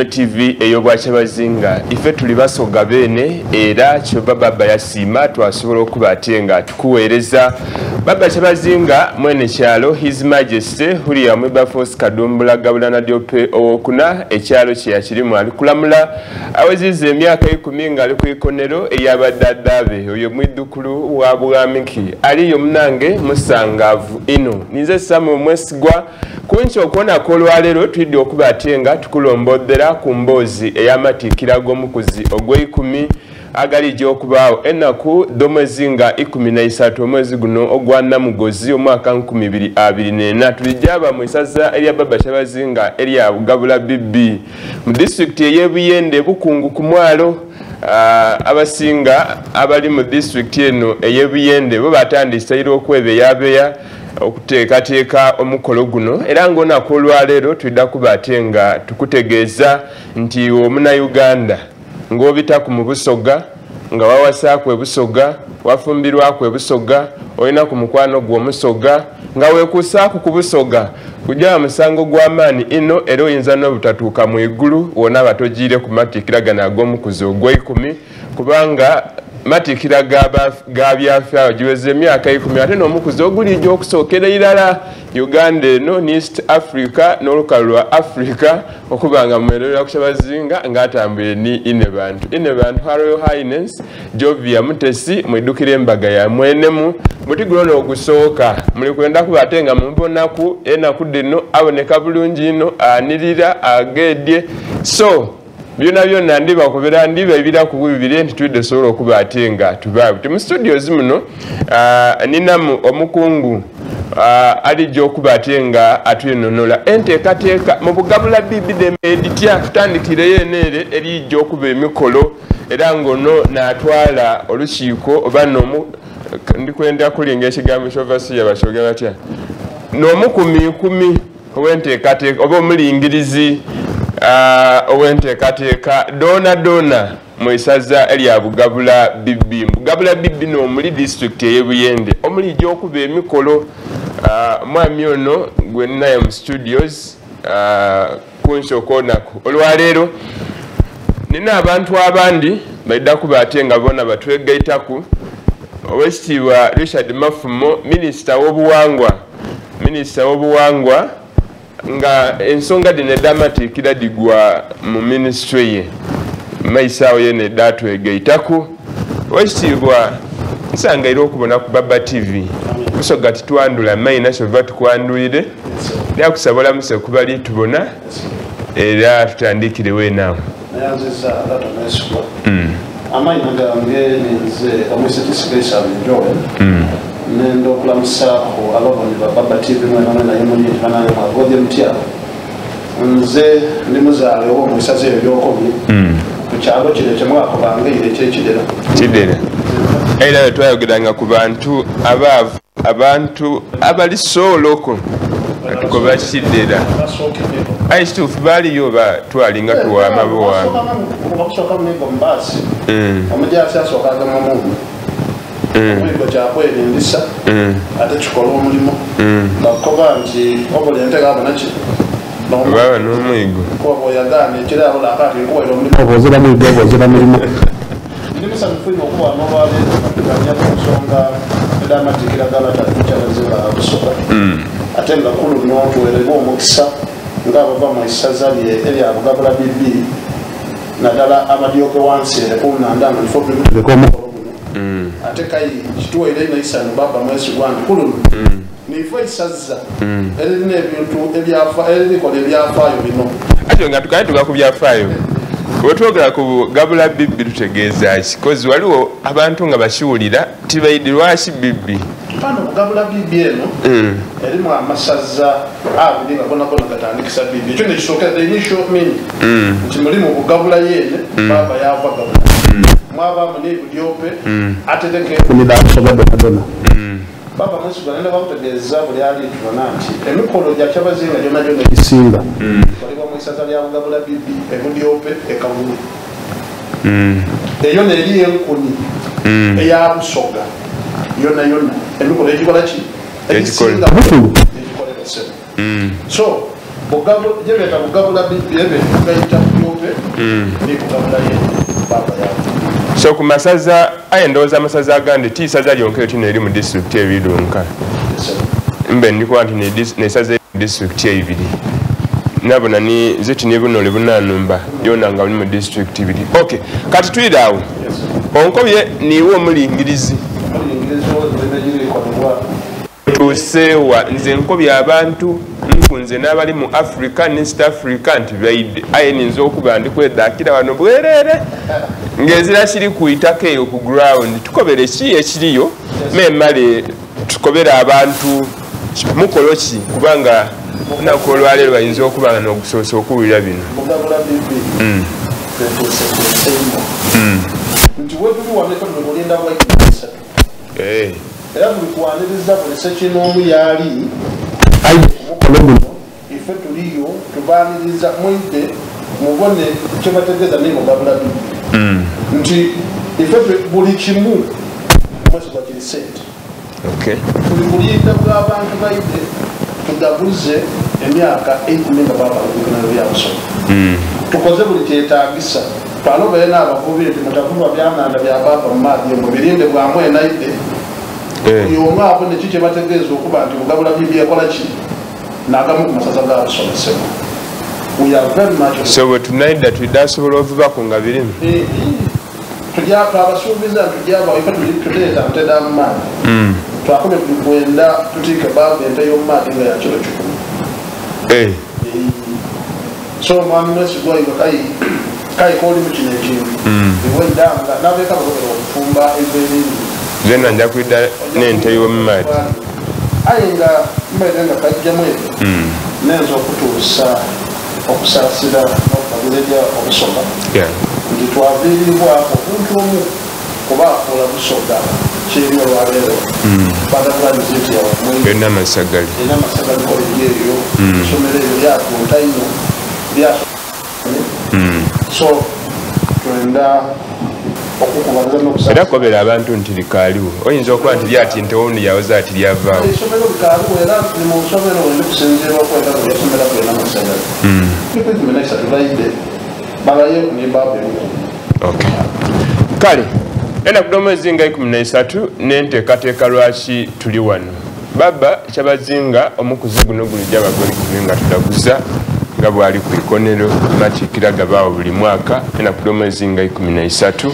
TV ey'Obwakyabazinga. Ife tuli Basoga beene era kyova Baba yasiima twasobola okuba ate nga tukuweereza. Baba Kyabazinga mwene kyalo His Majesty William Wilberforce Kadumbula Gabula Nadiope owokuna ekyalo kye yakirimu ali kulamula aweziza emyaka eikumi nga ali ku ikonero erya badhaadha be. Oyo mwidhukulu wa Bwamiki aliyo munange musangaavu inho. Ninze Samuel Mwesigwa. Ku nkyo kwona kw'olwaleero twidha okuba ate nga tukulomboodhera ku mboozi ey'amatiikira g'omukuzi ogw'eikumi agalija okubaagho enaku dh'omwezi nga 13 omwezi guno ogwa Namugozi omwaka 2024. Tulija ba mu isaza erya Baba Kyabazinga erya Bugabula BB mu disitulikiti ey'e Buyende Bukungu ku mwalo. Abasinga abali mu disitulikiti eno ey'e Buyende bo batandise ira okwebeyabeya okuteekateeka omukolo guno era nga olunaku olwaleero twidha kuba ate nga tukutegeeza nti iwe omunauganda nga obitaku mu Busoga, nga wawasaaku e Busoga, wafumbirwaku e Busoga, olinaku mukwano gwo Omusoga, nga weekuusaaku ku Busoga, gujaba musango gwa maani inho era oyinza n'obutatuuka mu igulu bw'onaaba tojiire ku matikkira gano ag'omukuzi ogweikumi. Kubanga matikkira ga byafaayo giweze emyaka eikumi ate n'omukuzi oguliija okusookera irala Uganda eno ni East Africa n'olukalu lwa Africa okuba nga mwerera ku Kyabazinga nga atambwire ni Inhebantu. Inhebantu Her Royal Highness Jovia Mutesi mwidhukire embaga ya mwenemu. Muti guno n'ogusooka muli kwenda kuba ate nga mumubonaku enaku dhino aboneka bulungi inho, anhirira, ageedhye. So. Byonabyona ndibakobera ndibaibiraku bwibire nti twidha sobola okuba ate nga tubaawo. Ti mu studios muno ninamu omukungu alija okuba ate nga atwinonola enteekateeka mu bugabula bibi dhembe dhitya. Tutandikireyo eno ere erija okuba emikolo era nga ono naatwala olukiiko oba nomu ndikwenda kulinga ekigambo ky'ovasiya bakyogera batya n'omukumiikumi ow'enteekateeka oba omulingirizi ow'enteekateeka dhoonadhoona mu isaza erya Bugabula BB. Bugabula BB n'omuli disitulikiti ey'e Buyende omuliija okuba emikolo. Omwami ono gwe ninaye mu studios ku nkyo okw'olunaku olwaleero. Nina abantu abandi baidha kuba ate nga boona batwegaitaku. Owekitiibwa Richard Mafumo, minisita w'obuwangwa. Minisita w'obuwangwa nga ensonga dhino edh'amatiikira dhigwa mu minisitule ye mumaiso agho yene dhatwegaitaku. Owekitiibwa nsangaire okubona ku Baba TV. Busoga titwandhula maina kyova tukwandhwire. Ndhakusaba olamuse ku bali tubona era tutandikire weene agho. Neyanziza taata Mwesigwa. Amaina gange ninze Omwise Kaisari Joel. Nenda okulamusaaku ababoni ba Baba TV mwenamwena ye muli nti banange mwagodhye mutya? Nze ndi muzaale ow'omu isaza eryo ly'okobye ku kyalo kire kye mwakobanga eira eky'e Kidera. Kidera. Era bwe twayogeranga ku bantu abaavu, abantu abali sooloko nga tukoba Kidera. Aye kituufu baaliyo oba twalinga tuwaama buwaame? Bakusooka mu miigo mu baasi, omujaasi asooka agema omuunhu. Omwigo kyakwerindisa ate kikola omulimo. Bakukoba nti obula ente ghabona ki? Baba n'omwigo. Kuba bw'oyagaana ekiraalo langa nti nkuwaire omulimo. Oba ozira mwigo oba ozira mulimo. Ndi musanyufu inho okuba ghano olwaleero nga tugania ku nsonga edh'amatikkira ga Lata Kyabazinga gha Busoga. Ate nga ku luno tuwereibwa omukisa ng'abava mu isaza lye erya Bugabula BB nadala abadyoke wansi ere ku nhandha nga nifo tuli kutegeka omukolo guno. Ate kai kituwaire inho eisanhu Bbaabba Mwesigwa nti ku luno niife eisaza eririna ebintu ebyafa eririkola ebyafaayo bino. Atyo nga tukali tuva ku byafaayo, bwetwogera ku gabula bibbi tutegeeza ki? Coz waliwo abantu nga bakiwulira tibaidhi lwaki bibbi. Pano bugabula bibbi eno erimu amasaza abiri nga gonagona gatandikisa bibbi. Ekyo nekisookera, the initial meaning, nti mulimu Bugabula yeene, baaba yaava Gabula, mwabaamu ni Budyope atereka Enkumi dha Busoga dhonadhona. Baaba Mwesigwa nenda bakutegeeza buli ali tubona nti emikolo gya Kyabazinga gyonagyona egisinga gikolebwa mu isaza lya Bugabula BB e Budyope e Kagulu. Eyo n'eriyo enkuni eya Busoga yonayona emikolo egikola ki? Egisinga egikolebwa ssebo. So gyebeeta Bugabula BB ebe gayita Budyope. Ni kugabula ye baba yawe. So ku masaza aye ndowooza amasaza agandi ti isaza lyonka etino eri mu disitulikiti ebiri lyonka. Mbe ndikuba nti nesaza eri mu disitulikiti eibiri nabona ni nze ti ni buno libunanumba yona nga buli mu disitulikiti ibiri. Okay, kati twire awo onkobye niiwe omulingirizi tuseewa. Nze nkobye abantu nkunze n'abali mu Africa ne East Africa nti baide, aye ninza okuba ndi kwedakira wano bwerere ng'ezira kiri ku itaka eyo ku ground. Tukobere ki ekiriyo memale tukobere abantu mukolo ki, kubanga olunaku olwaleero bayinza okuba nga n'ogusoose okuwulira bino. Mugabula bibi twetuuse ku nseimo nti wetuli wano efe tuli kulinda bwaisatu era tuli kwaniriza buli sekinoomu yaali aide ku mukolo guno. Ife tuliyo tubaniriza, mwide mubone kyebategeeza naye mugabula bibi nti ife buli kimu mwesigwa kiri sente. Tuli kulinda bw'abantu baide tugabuze emyaka 10 nga babalugukana byabusoga. Tukoze buli kyetagisa twalobayo n'abavubi nti mutavuba byananda bya baba mu maadhi emwe birinde bwamwe enaide buli omu abone ki kyebategeeza okuba nti bugabula bibi ekola ki n'agamu ku masaza ga busomesebwa. We are very much So bwe tunaidda twidde asobola ovubako nga birimu. Tujja twabasuubiza nti tujaba ife tuleeta nte da mu maadhi. Twakome tuli kwenda tutiike baba ente y'omu maadhi nga ya kiro 100. So omwami mwesigwa iwe kai kai koli mu kino ekintu iwe ndanga n'abeeka bagobera okufumba eva ebindi. Zena nja kwidda n'ente y'omu maadhi. Aye nga mbaire nga kajjamu ebyo nenza okutuusa okusaasira n'okubagira erya obusoga nti twaviiribwako omuntu omu kuba afuula Busoga kyeri olwaleero bagabula nti yawe Yonna amasagali. Erina amasagali college eyo, essomero eryo lyatunta ino lyaso. So twenda okukubagiza Era n'okusaasira. Kobera abantu nti likaaliwo, oyinza okuba nti lyati nte wundi yawoza ati lyavaawo. Essomero likaaliwo era ni mu nsomero wendi kusinziira okwenda buli yasomera kwena amasomero 13 baide balayeku ni baba enkumi. Okay. Kale enaku d'omwezi nga 13 n'enteekateeka lwaki tuli wano. Baba Kyabazinga omukuzi guno gulijja bagoli nga tudaguza nga bwali ku ikonero matiikira gabaawo buli mwaka enaku d'omwezi nga 13,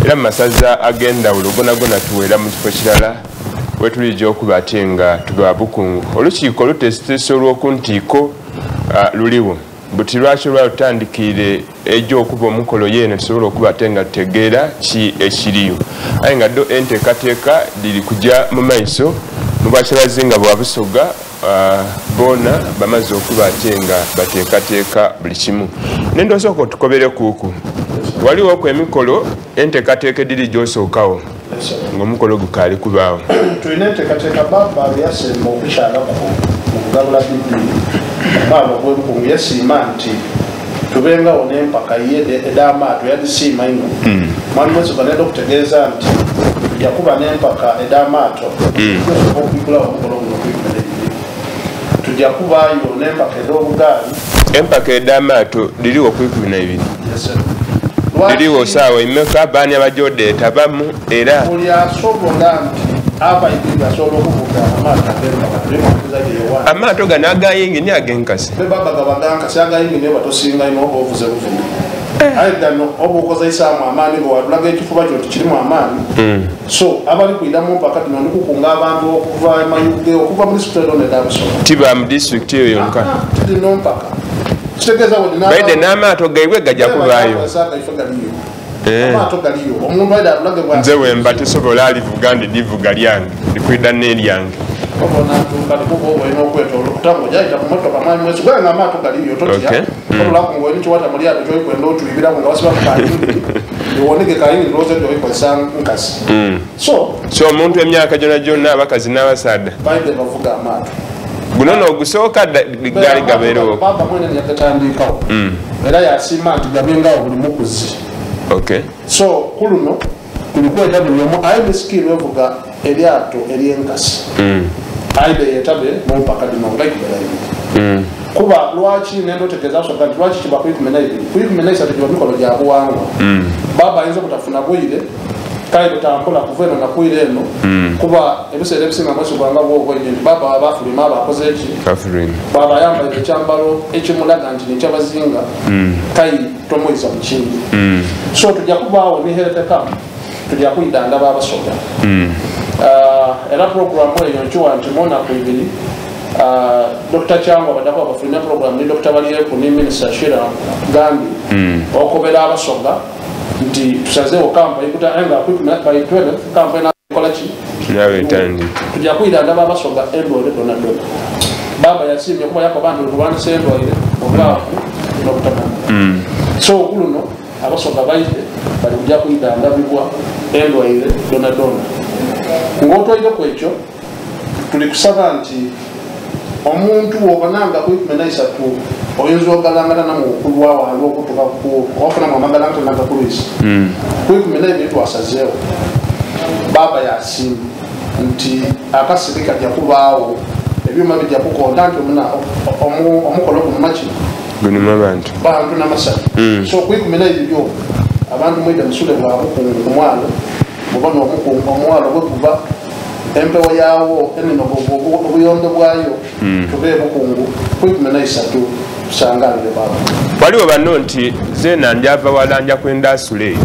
era mu masaza ag'endawulo gonagona tuweera mu kifo kirala wetulijja okuba ate nga tuba bukungu. Olukiiko oluteesiteesi olw'okuntiiko luliwo buti lwaki olwa lutandikiire ejjo okuba omukolo yeene tusobola okuba ate nga tutegeera ki ekiriyo, aye nga ddo enteekateeka diri kujja mu maiso mu bwakyabazinga bwa Busoga. Boona bamaze okuba ate nga bateekateeka buli kimu. Nendosooka otukobere kuuku waliwo ku emikolo enteekateeka ediri gyosookawo ng'omukolo gukaali kubaawo. Tulina enteekateeka. Baba bwe yasemba okukyalako mu kugabula bibi omwaka ogw'ebukungu yasiima nti tubengawo n'empaka ye ed'amaato, yadisiima ino. Mwami mwesigwa nenda okutegeeza nti tujja kuba n'empaka ed'amaato osobola okugulawo omukolo guno ku 12. Tujja kubaayo n'empaka ed'obugaali. Empaka ed'amaato diriwo ku 12? Yes, sir. Diriwo saawa imeka, baani abajodeeta bamu era? Buli asobola nti abaibiri asobola okuvuga amaato ag'empaka tulimukuza gyeyowana. Amaato gano agayingini ag'enkasi? Bebaba gabaganka agayingini oba tosinga ino oba ovuze buvuge, aye gano oba okozeisaamu amaani go watulaga ekifuba kyo nti kirimu amaani. So abali kwida mu mpaka dino ndikukunga abantu okuva emayuge, okuva mu disitulikiti eno edabusoga. Tiba mu disitulikiti eyo yonka? Tidino mpaka kitegeeza Baide n'amaato gaibwe gajja kubaayo. Gaife galiyo. Amaato galiyo, omuntu aide atulage bwa Nze wemba tesobola alivuga ndi divuga lyange ndikwida n'eryange. Oba onatuuka likuba oba olina okwetoola okutanga ojayita ku motoka. Mwami mwesi gwe nga amaato galiyo totya. Olulaku ngaolina kiwata mu lyato kyoyikwenda otwibiraku nga basibaku kayingi ewoneke kayingi ndowooza nti oyikozesa nkasi. So So omuntu emyaka gyona gyonna, abakazi n'abasaadha? Baide bavuga amaato. Guno n'ogusooka gaali gabeerewo? Baba mwene yagatandikawo era yasiima nti gabengawo buli mukuzi. So ku luno tuli kweta buli omu aye ne skill evuga eryato eryenkasi aide yetabe mu mpaka dino nga ikubera ibiri. Kuba lwaki ngenda otegeeza Busoga nti lwaki kiba ku 12, ku 13 giba mikolo gya buwangwa. Baba ayinza obutafuna bwire kale butambula kuva eno nakwira eno, kuba ebiseera ebisinga mwesigwa nga bwoba oine nti baba aba afuluma aba akoze eki, bwaba ayambaire ekyambalo ekimulaga nti nekyabazinga, kai tomwiza mu kindi. So tujja kubaawo ni health camp, tujja kwidandaba Abasoga. Era programu eyo nkiwa nti munaku ibiri, Dr. Kyangwa baddako abafulumya program ni Dr. Balyeku ni Minister Shira Gambi, okobera Abasoga nti tusazeewo camp ekuta nga by 12 camp enakola ki. Tujja kwidandaba Abasoga endwaire dona dona. Baba yasimye kuba yakoba nti kulwanisa endwaire, obwavu n'obutamanya. So kuluno Abasoga baije bali kujja kwidandabibwa endwaire dona dona. Ng'otwaireku ekyo, tuli kusaba nti omuntu wobonanga ku 13 oyinza ogalangana namu okulwawo ali okutuka wafunamu amagalangana nagakulwisa. Ku 12 twasazeewo, baba yasiima nti akasiri kajja kubaawo, ebyuma bijja kukonda nti omukolo guno maki gulimu abantu bantu n'amasanyu. So ku 12 okwo abantu mwidde musule bwa Bukungu ku mwalo, mubona omukungu omwalo bwe guva empewo yaawo enino obuyondo bwayo. Tube Bukungu ku 13, tusangalire baba. Waliwo bano nti zeena njava wala, nja kwenda asula eyo,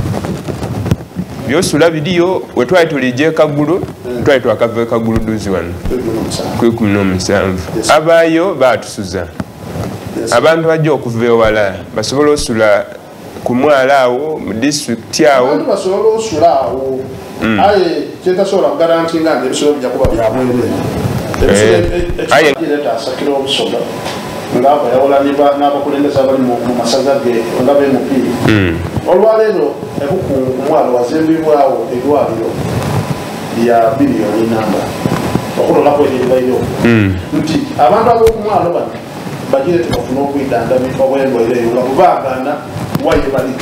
byosula biriyo. Wetwali tulijja ekagulu, twali twakava ekagulu duzi wano ku 17, abaayo batusuza. Abantu bajja okuva ewala basobole osula ku mwala awo mu disitulikiti awo. Abantu basobole osula awo, aye kyentasobola kugarantinga nti ebisulo bijja kuba byabwerere. Ekireeta asakira Obusoga ngaava yawala n'abakulembeze abali mu masaza ge nga bemupiira. Olwaleero Ebukungu ku mwalo wazimbibwawo eddwaliro lya biliyoni namba okulolako eribairewo, nti abantu ab'okumwalo bano bagire tebafuna obwidandami obw'endwaire eyo nga bubagaana waye bali.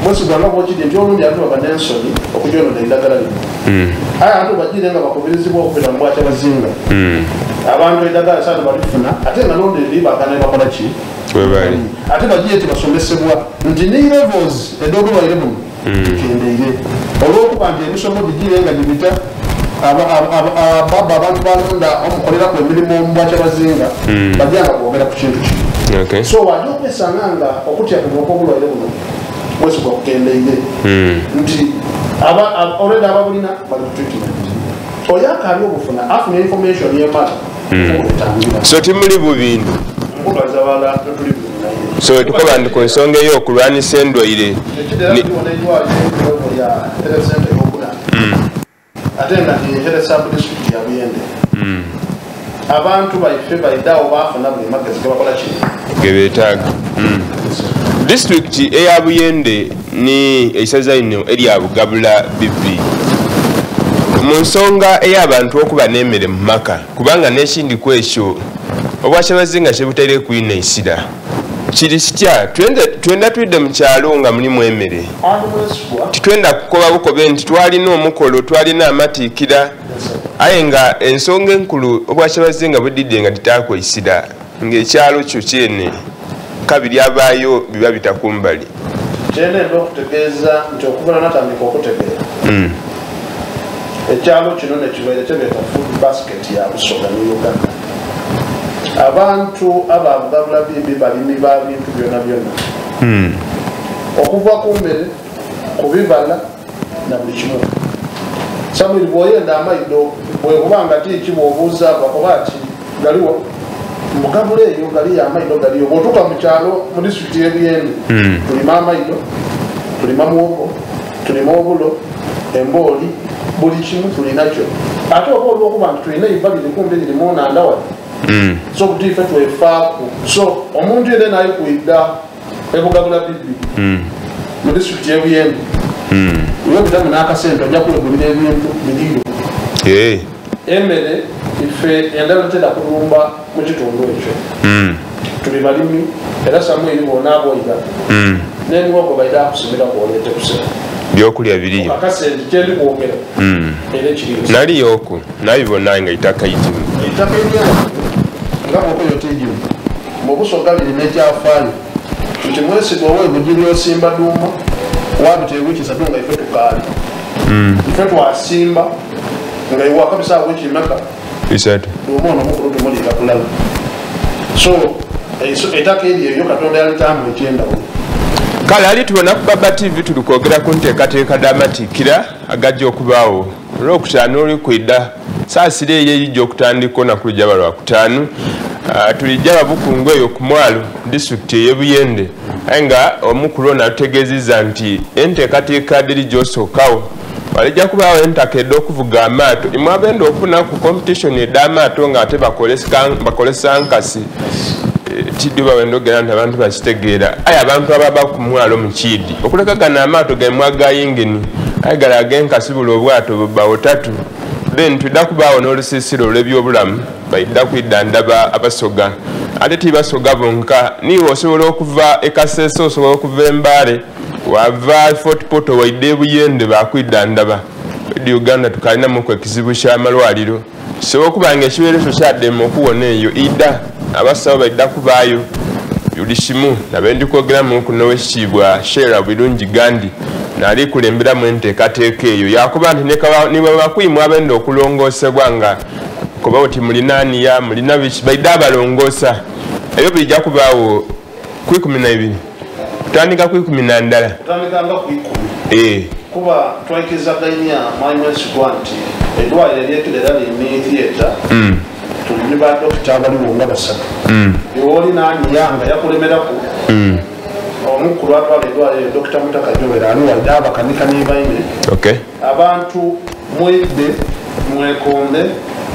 Mwesigwa nga bwokiri nti olundi abantu baba n'ensoni okujonona eddagala lino, aye abantu bagire nga bakubirizibwa okubeera mu bwakyabazinga. Abantu eddagala saano balifuna, ate nga nondi libagaana bakola ki webali. Ate bagiye tebasomesebwa nti ni levels ed'obulwaire buno zikendeire olwokuba nti emisomo gigire nga gibita baba abantu balonda omukoleraku emirimu mu bwakyabazinga bajja nga kwogera ku kintu kino. So wajja okwesanga nga okutya kuno okwobulwaire buno mwesigwa kukendeire, nti already ababulina bali ku treatment, oyo akaali obufuna afuna information yemala okubutangira. So timuli bubindu. Nkubaza wala tuli bulinaye. So tukoba ndi ku nsonga ey'okulwanisa endwaire. Ekidera tuliwona eddwaliro lya health center eyokuna, ate nga nti health sub district ya Buyende. Abantu baife baidaawo bafuna buli magezi gebakola ki gebeetaaga. Disitulikiti eya Buyende ni eisaza lino erya Bugabula bibi mu nsonga ey'abantu okuba n'emmere mu maka, kubanga n'ekindi ku ekyo obwakyabazinga kyebutaire kwina isira kiri kitya. Twenda twidde mu kyalo nga mulimu emmere. Anti mwesigwa, titwenda kukoba bukobe nti twalina omukolo, twalina amatiikira, aye nga ensonga enkulu obwakyabazinga budidde nga titaakwaisira ng'ekyalo kyo kyene kabiri abaayo biba bitakumbali. Kyenenda okutegeeza nti okuva natandika okutegeera, ekyalo kino nekibaire kyebeeta food basket ya Busoga ne Uganda. Abantu ababugabula bibi balimi ba bintu byona byona, okuva ku mmere, ku bibala na buli kimu. Samwiri, bwoyenda amaido bwekubanga tiki bwobuuza bakoba ati galiwo mugabula eyo, galiyo amaido galiyo. Bwotuuka mu kyalo mu disitulikiti y'Ebuyende, tulima amaido, tulima muwogo, tulima obulo, embooli, buli kimu tulinakyo. Ate oba olwokuba nti tulina eiva liri kumbi liri munanda wano, so buti ife twefaaku. So omuntu yenna naye kwidda ebugabula bibi mu disitulikiti y'Ebuyende, webitamu n'akasente ojja kwegulira ebintu biriyo. Emmere ife endala tera kulumba mu kitundu ekyo. Tuli balimi era Samwiri bwona boira n'emiwogo baida akusimira bwoleete kusera. Byokulya biriyo. Akasente kyendi kwogera era ekiriyo. Naliyo oku nabibona nga itaka igimu. Ettaka eryewaffe nga bwokoyota egimu. Mu Busoga liri n'ekyafaayo nti Mwesigwa ow'e Bugiri osimba duuma wabita ewiiki isatu nga ife tukaali. Ife twasimba nga iwe wakabisa wiiki meka? Isatu. Duuma ono mukulu tumuliira kulala. So eitaka eryo eryo Katonda yalitaamu ekyendawulo. Kale ali tubona ku Baba TV tuli kwogera ku nteekateeka dh'amatikkira agajja okubaawo olwokutaano oli kwidha saasira eyo eyijja okutandika olunaku lujaba lwakutaanu. Tulijja babukungu eyo ku mwalo disitulikiti ey'e Buyende, aye nga omukulu ono atutegeezezza nti enteekateeka dhiri gy'osookawo walijja kubaawo entaka edh'okuvuga amaato. Imwe abenda okufuna ku competition edh'amaato nga ate bakolesa nkasi, tidhuba bwendogera nti abantu bakitegeera, aye abantu ababa ku mwalo mu kiidi okuleka gano amaato gaimwe aga yingini aye gala ag'enkasi buli obwato bubba butatu. Then twidha kubaawo n'olusiisira olw'ebyobulamu, baidha kwidhandhaba Abasoga. Ate ti Basoga bonka, niiwe osobola okuva e Kasese, osobola okuva e Mbale, wava Fort Portal waidha e Buyende bakwidhandhaba. Edi Uganda tukalinamuku ekizibu ky'amalwaliro. Kisobola okuba nga ekiweereso kyadema okuwona eyo idha, abasawo baidha kubaayo buli kimu. Nabe ndi kwogeramuku n'owekitiibwa Sheila Birungi Gandhi naali kulemberamu enteekateeka eyo. Yakoba nti ni bwebaba kwimwe abenda okulongoosebwa nga koba oti mulina aniya, mulina biki, baidha abalongoosa. Ebyo bijja kubaawo ku 12 kutandika ku 11. Kutandika nga ku 10. Kuba twaikizagainia Mwami Mwesigwa nti eddwaliro ery'Ekirera liri theatre, tuli ni ba dokita abaliwo nga basatu. Iwe oli n'aniya nga yakulemeraku, omukulu atwala eddwaliro eryo Dokita Mutaka Joel aliwo aidha abakanika ni baine. Abantu mwidhe mwekombe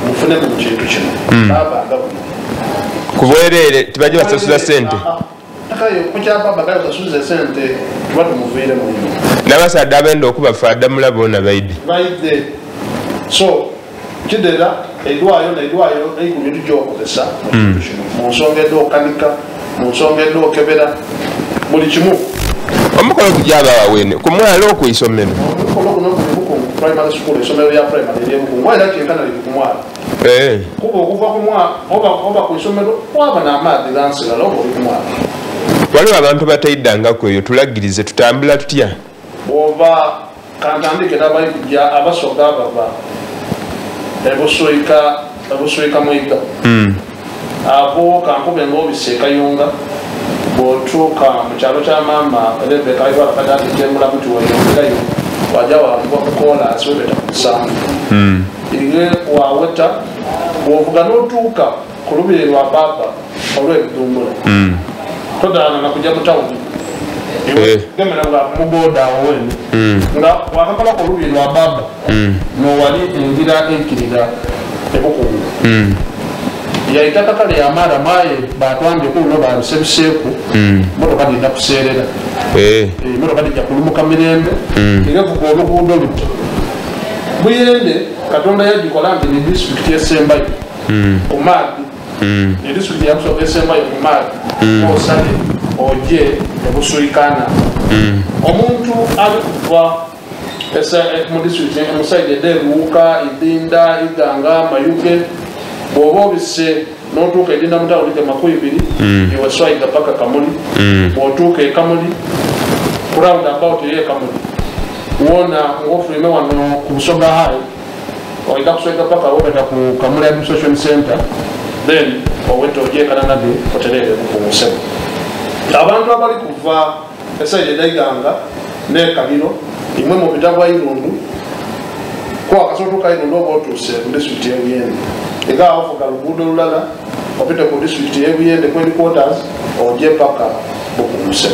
mufunemu mu kintu kino. Baaba nga buli. Ku bwereere tibajja basasula sente. Kukyapa bakayo sasuze sente tuba tumuviire mu ino. N'abasaadha abenda okubafaada mula boona baidhe. Baidhe. So kidera eidwayo n'eidwayo eikumi tujja okukozesa mu kintu kino. Mu nsonga edh'okanika, mu nsonga edh'okebera, buli kimu. Omukolo gujja abawa wene ku mwalo ku isomero. Omukolo guno guli Bukungu Primary School, isomero lya primary ery'e Bukungu. Era kyenkana liri ku mwalo. Kuba okuva ku mwalo oba ku isomero waba n'amaadhi ghansi ghala oba oli ku mwalo. Waliwo abantu bataidhangaku eyo, tulagirize tutambula tutya? Bw'ova kantandike n'abali kujja Abasoga bava e Busuika Mwiga. Abo kankube ng'obise e Kayunga, bw'otuuka mu kyalo kya maama Rebecca Aibara Kadaga eky'Emulamu tiweyongerayo wajja wagwa ku koolaasi webeta ku musanvu. Iwe waweta bw'ovuga n'otuuka ku lubiri lwa baaba olw'ebidumbula, todaana na kujja mu tawuni. Gemera nga muboda awo wene nga wakakalako olubiri lwa baaba nowali engira eikirira ebukungu yaitaka kale yamara maye batwambye kuno babisebiseeku motoka didda kuseerera, emotoka dijja kulumuka mirembe erevuga oluguudo luti. Buyende Katonda yagikola nti ni disitulikiti esembayo ku maadhi, edisitulikiti yakusooka esembayo ku maadhi. Osale oje ebusuikana, omuntu ali kuva mu disitulikiti mu side ed'eruuka, Idinda, Iganga, Mayuge, bw'oba obise n'otuuka Idinda mu tawuni ge 20 iwe swaiga paka Kamuli. Bw'otuuka e Kamuli ku round about eyo e Kamuli wona ng'ofulime wano ku Busoga High, oida kuswaiga paka wobeta ku Kamuli Administration Center, then owete ojekananage otereere bukuusemu. Abantu abali kuva eside edaiganga nekaliro, imwe mubita bwa Irundu kwakasotuka Irundu oba otuuse mu disitulikiti y'Ebuyende, ega ovuga luguudo lulala opite ku disitulikiti y'Ebuyende ku headquarters oje paka bukuuse.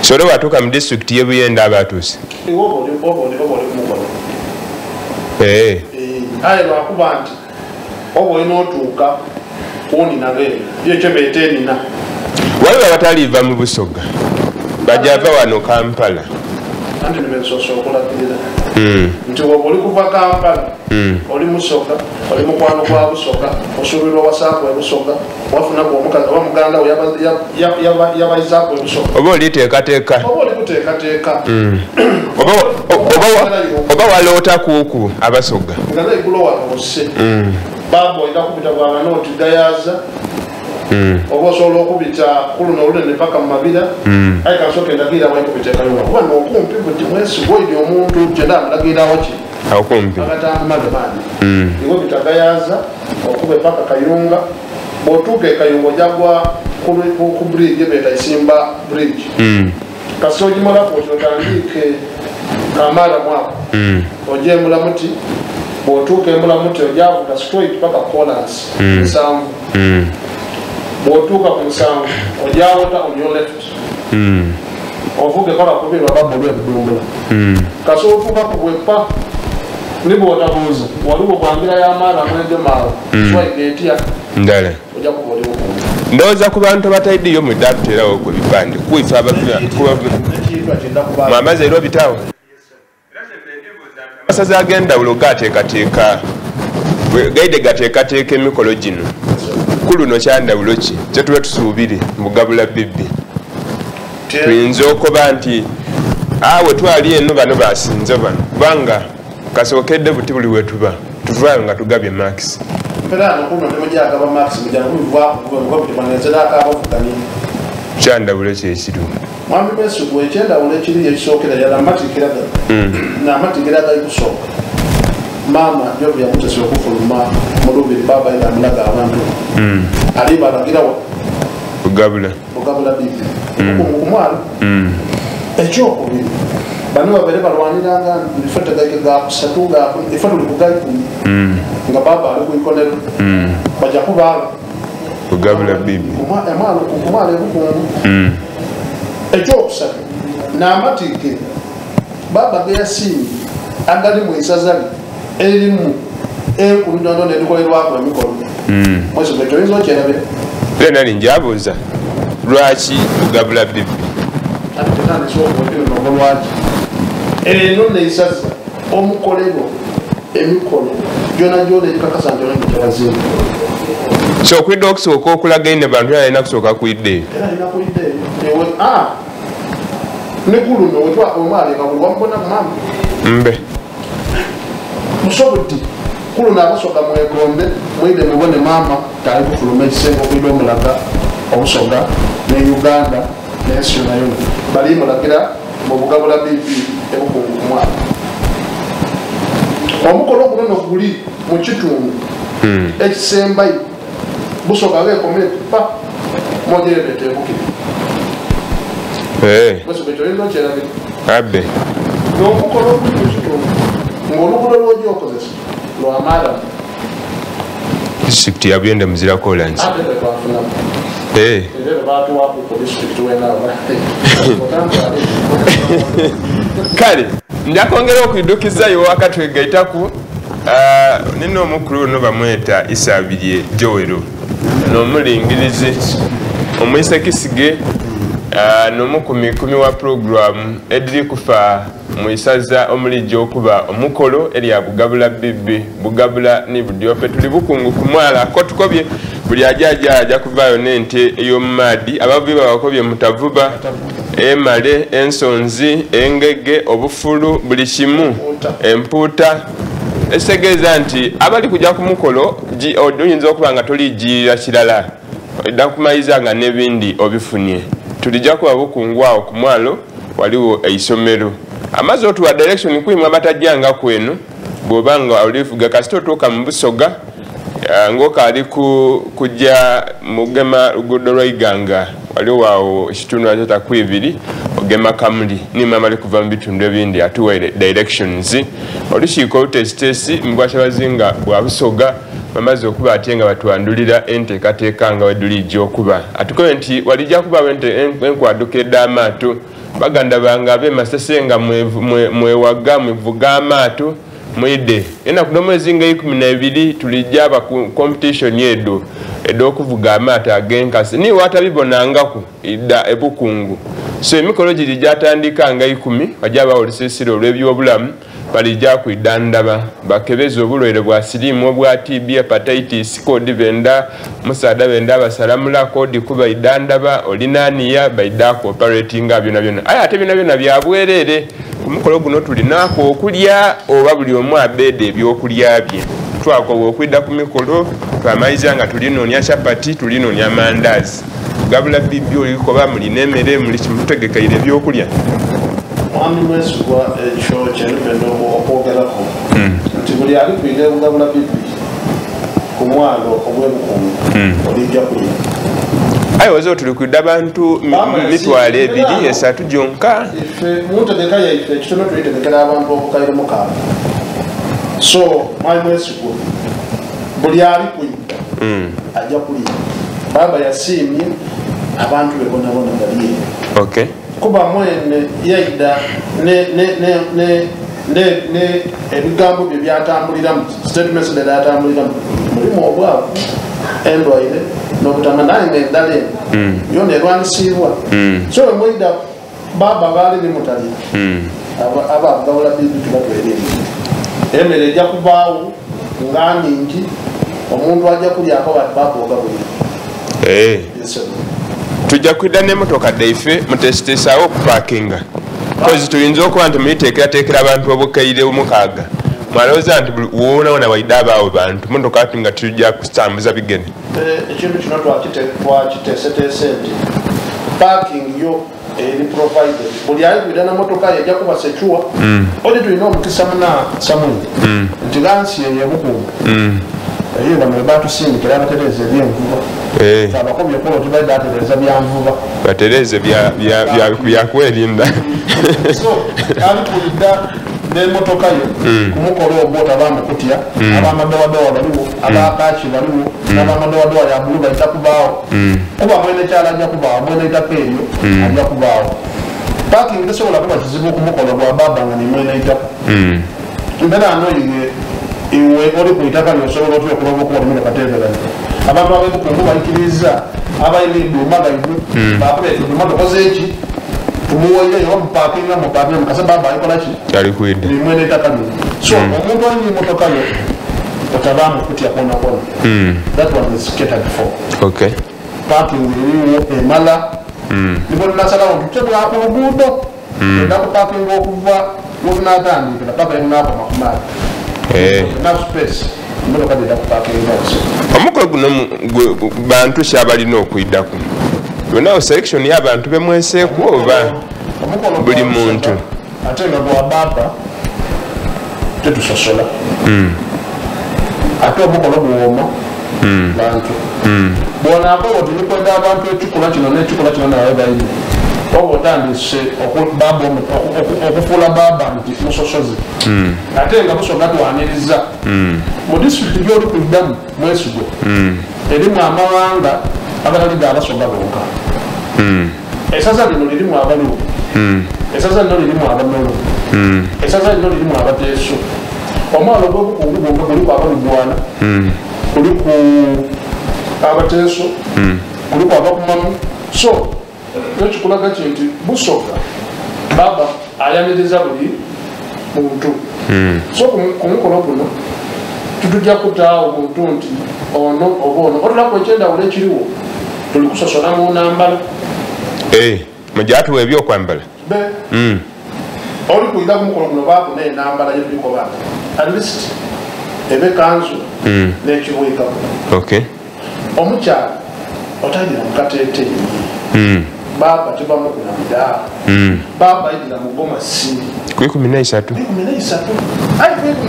So olwo watuuka mu disitulikiti y'e Buyende aba atuuse. Iwe oba oli kumukono. Aye lwakuba nti oba olina otuuka kunina beene yo ekyo beeta enina. Waliwo abataliiva mu Busoga bajava wano Kampala. Anti nibensoose okulagirira nti woba oli kuva Kampala, oli Musoga, oli mukwano gwa Busoga, osuubirwa wasaaku ebusoga, wafunaku omukazi oba muganda we yabaizaaku ebusoga, oba oliteekateeka, oba oli kuteekateeka, oba waloota kuuku Abasoga, nga naigulo wano ose baaba olina kubita bwanga noti Gayaza. Oba osobola okubita ku luno olunene paka mu Mabira. Aye kansooke ndagirire awaikubita e Kayunga kuba n'okumpi buti mwesigwa oidhi omuntu kyenda amulagirire awaki? Awo kumpi. Agatambula maani. Iwe bita Gayaza okube paka Kayunga. Bw'otuuka e Kayunga ojja gwa ku bridge beeta Isimba Bridge. Kasita ogimalaku oti otandiike Kamaara mwako. Oje e Mulamuti, bw'otuuka e Mulamuti oja vuga straight paka Kolansi Nsanvu. Bw'otuuka ku Nsanvu oja wota on your left. Ovuge paka ku luuyi lwa Babba olw'e Budumbula. Kasita otuuka ku Bweppa ni bw'otabuuza waliwo bwa ngira ya maaramu egema agho swaiga etya? Ndala. Oja kuba oli bukungu. Ndowooza ku bantu abataidiyo mwidha tuteerawo ku ebipande ku ife mwamaze era obitawo. Amasaza ag'endawulo gateekateeka gaide gateekateeka emikolo gino. Ku luno kyandawulo ki kyetuba tusuubire mugabula bibbi? Tuyinza okuba nti awe twali eno bano basinze bano kubanga kasookedde buti buli wetuba tuvaayo nga tugabye marks. Mpera ano kuno temujagaba marks mujana kubivaaku kuba mukabutebanezeraako abavuganye. Kyandawulo kyekiriwo. Mwami Besigye ekyendawulo ekiri ekisookera ddala amatikkira gano n'amatikkira agali kusooka. Maama Jovu yamutesa okufuluma mu lubiri baaba era amulaga abantu. Ali balagirawo. Bugabula. Bugabula bibi. Obukungu ku mwalo. Ekyokubiri bano babeere balwaniranga ife tegaike ga kusatu ga ife tuli ku gaikumi. Nga baaba ali ku ikonero. Bajja kubaalo. Bugabula bibi. Emwalo ku mwalo ebukungu. Ekyokusatu n'amatikkira baaba ge yasiimye agali mu isaza lye erimu enkumi ntono erikolerwako emikolo. Mwezi gwe toyinza okyerabira. Era nali njabuuza lwaki bugabula bibi? Ate tetandise okwogera lwaki eno neisaza omukolero emikolo gyona gyona erikakasa nti ono kyabazinga. So okwidda okusooka okulaga ine bantu alina kusooka kwidda eyo. Era alina kwidda eyo. Ewe ne ku luno wemwaleka buli wamubona ku maama. Mbe. Musobodde ku luno abasoga mwegombe mwide mubone maama tali kufuluma ekisenge okwidda omulaga obusoga ne Uganda n'ensi yona yona. Bali mulagira mu bugabula bibi ebukungu ku mwana. Omukolo guno no guli mu kitundu ekisembayo busoga beekomye pa mojerebe tebukire. Bwesoga ekyo oyinza okyerabira. Abbe. N'omukolo oguli mu kitundu ng'oluguudo lw'ojja okozesa lwa maaramu. Disitulikiti ya Buyende muzira kolansi. Ate bwe twafunamu. Era bwe baatuwaako ku disitulikiti wenaaba. Kale nja kwongera okwidukizayo wakati wegaitaku nina omukulu ono bamweta Isabirye Joel n'omulingirizi omwisekisige n'omukumikumi wa puroguramu ediri kufa mu isaza omulijja okuba omukolo erya Bugabula Bibi Bugabula ni Budyope. Tuli bukungu ku mwala ko tukobye buli aja aja aja kuvaayo n'ente ey'omumaadi. Abavubi babakobye mutavuba emale ensonzi engege obufulu buli kimu empuuta. Ekitegeeza nti abali kujja ku mukolo oyinza okuba nga tolijjirira kirala odda kumaliza nga n'ebindi obifunye. Tulijja kuba bukungu awo ku mwalo waliwo eisomero. Amazzi otuwa direction kuimwe abatajjanga kweno bw'oba nga olivuga kasita otuuka mu Busoga ng'okaali kujja mugema luguudo lwa Iganga waliwo awo ekitundu akyeta kwibiri ogema Kamuli nimwe amali kuva mu bitundu ebindi atuwaire directions. Olukiiko olutesitesi mu bwakyabazinga bwa Busoga bamaze okuba ate nga batwandulira enteekateeka nga wedulijja okuba. Atukobe nti walijja kubaawo enkwaduka ed'amaato. Baganda bange ab'e Masese nga mwewaga mwevuga amaato mwide. Enaku n'omwezi nga 12 tulijja aba ku competition edo ed'okuvuga amaato ag'enkasi. Niiwe atabibonangaku idda ebukungu. So emikolo giri gyatandika nga 10 wajja abawo olusiisira olw'ebyobulamu balijja kwidandaba bakebeze obulwaire bwa siriimu obwa TB, hepatitis, kodi benda musaada benda abasalamula kodi kuba idandaba olinaniya baida cooperatinga byona byona. Aye ate byona byona bya bwerere. Ku mukolo guno tulinaako okulya oba buli omu abeede ebyokulya bye. Twakoba okwidda ku mikolo Twamaiza nga tulinoonia chapati, tulinoonia mandazi. Gabula bibi olikoba mulina emere, muli kimutegekeire ebyokulya. Mwami Mwesigwa, ekyo kyenipenda okwogerako nti buli ali kwida Bugabula Bibi ku mwalo ogw'Ebukungu olijja kulya. Aye oze tuli kwida bantu mitwalo 2 3 gyonka. Ife mu ntegeka yaife ekitono tulitegekera abantu obukaire 6. So Mwami Mwesigwa, buli ali kwida ajja kulya. Baba yasiimye abantu be bonabona balye. Kuba mwene yaida ne ebigambo bye byatambuliramu, statements bye byatambuliramu, mulimu obwavu, endwaire n'obutama, naye ng'endala eno yona erwanisibwa. So bwe mwida baba baali ni mutalya, abagabula bibi tubatwerere. Emmere ejja kubaawo nga nnyingi, omuntu ajja kulyako bati baba ogabulira. Yes, tujja kwidda n'emmotoka dhaife mutesitesaawo okupakinga. Kozi tuyinza okuba nti muliteekerateekera abantu obukaire 6. Mwalowooza nti wona waidde abaawo bantu, mmotoka ati nga tujja kutambuza bigere. Ekintu kino twakiteeseteese nti parking yo eri provided. Buli ali kwidda na mmotoka ye ejja kuba secure. Odi tulina omukisa muna Samuel nti ghansi eyo ebukuuma. Eyo bano bwe batusindikira abatereeza ebyenvuba. Abakobye okuba nti bali batereeza bya nvuba. Batereeze bya kwerinda. So, ali kwidda n'emmotoka yo ku mukolo ogwo otabamukutya, ab'amadowadowa baliwo, ab'akaaki baliwo, n'ab'amadowadowa ya bulu bajja kubaawo. Kuba mwene kyalo ajja kubaawo, mwene itaka eryo ajja kubaawo. Parking tesobola kuba kizibu ku mukolo gwa baba nga ni mwene itaka. Mbeera ano iwe oli ku itaka lyosobola otya okuloba okuba emmotoka teeberanye. Abantu ab'ebukungu bayikiriza, abalina edduuma gaibwe, bakuba edduuma tukoze eki? Tumuweeyo bamupakinga, mupakinga, mukasa baba alikola ki? Ali kwidda. Ni mwene itaka lino. So, omuntu alina emmotoka yo, otabaamu kutya kwona kwona. That one is catered for. Parking eriwo emala. Nibo tunasalawo nti tutebwa ku luguudo. Enda kupakinga okuva we tunaatandikira paka we tunaakoma ku maati. Enough space. Emmotoka gye kupakinga nso. Omukolo guno bantu ki abalina okwiddaku? Yonawo selection y'abantu bemweseeku oba Omukolo buli gwa muntu? Busoga, ate nga gwa baba tetusosola. Ate omukolo guwooma bantu. Bw'onaakoba oti ndikwenda abantu ekikula kino n'ekikula kino nawe baine. Oba otandise okufuula baba nti musosoze. Ate nga Busoga twaniriza. Mu disitulikiti gy'oli kuddamu Mwesigwa, erimu amawanga agatali ga Basoga bonka. Essaza lino lirimu Abaluo, essaza lino lirimu Abanolo, essaza lino lirimu Abateeso. Omwalo ogw'obukungu gwonka kuliku Abalugwana, kuliku Abateeso, kuliku Abakumamu. So ekikulaga ki nti Busoga baba ayaniriza buli muntu. So ku mukolo guno tutujja kutaawo muntu nti ono oba ono. Otulaku ekyendawulo ekiriwo tuli kusosola mu nambala. Mujja tuwa ebyokwambala. Be. Oli kwida ku mukolo guno baaku n'enambala gye tulikoba at least ebe kanzu n'ekibwikako. Omukyala otayinira mu kateeteeyi. Baba tebamukunamira. Baba ayinira mu gomasi. Ku 13. Ku 13. Ayi ku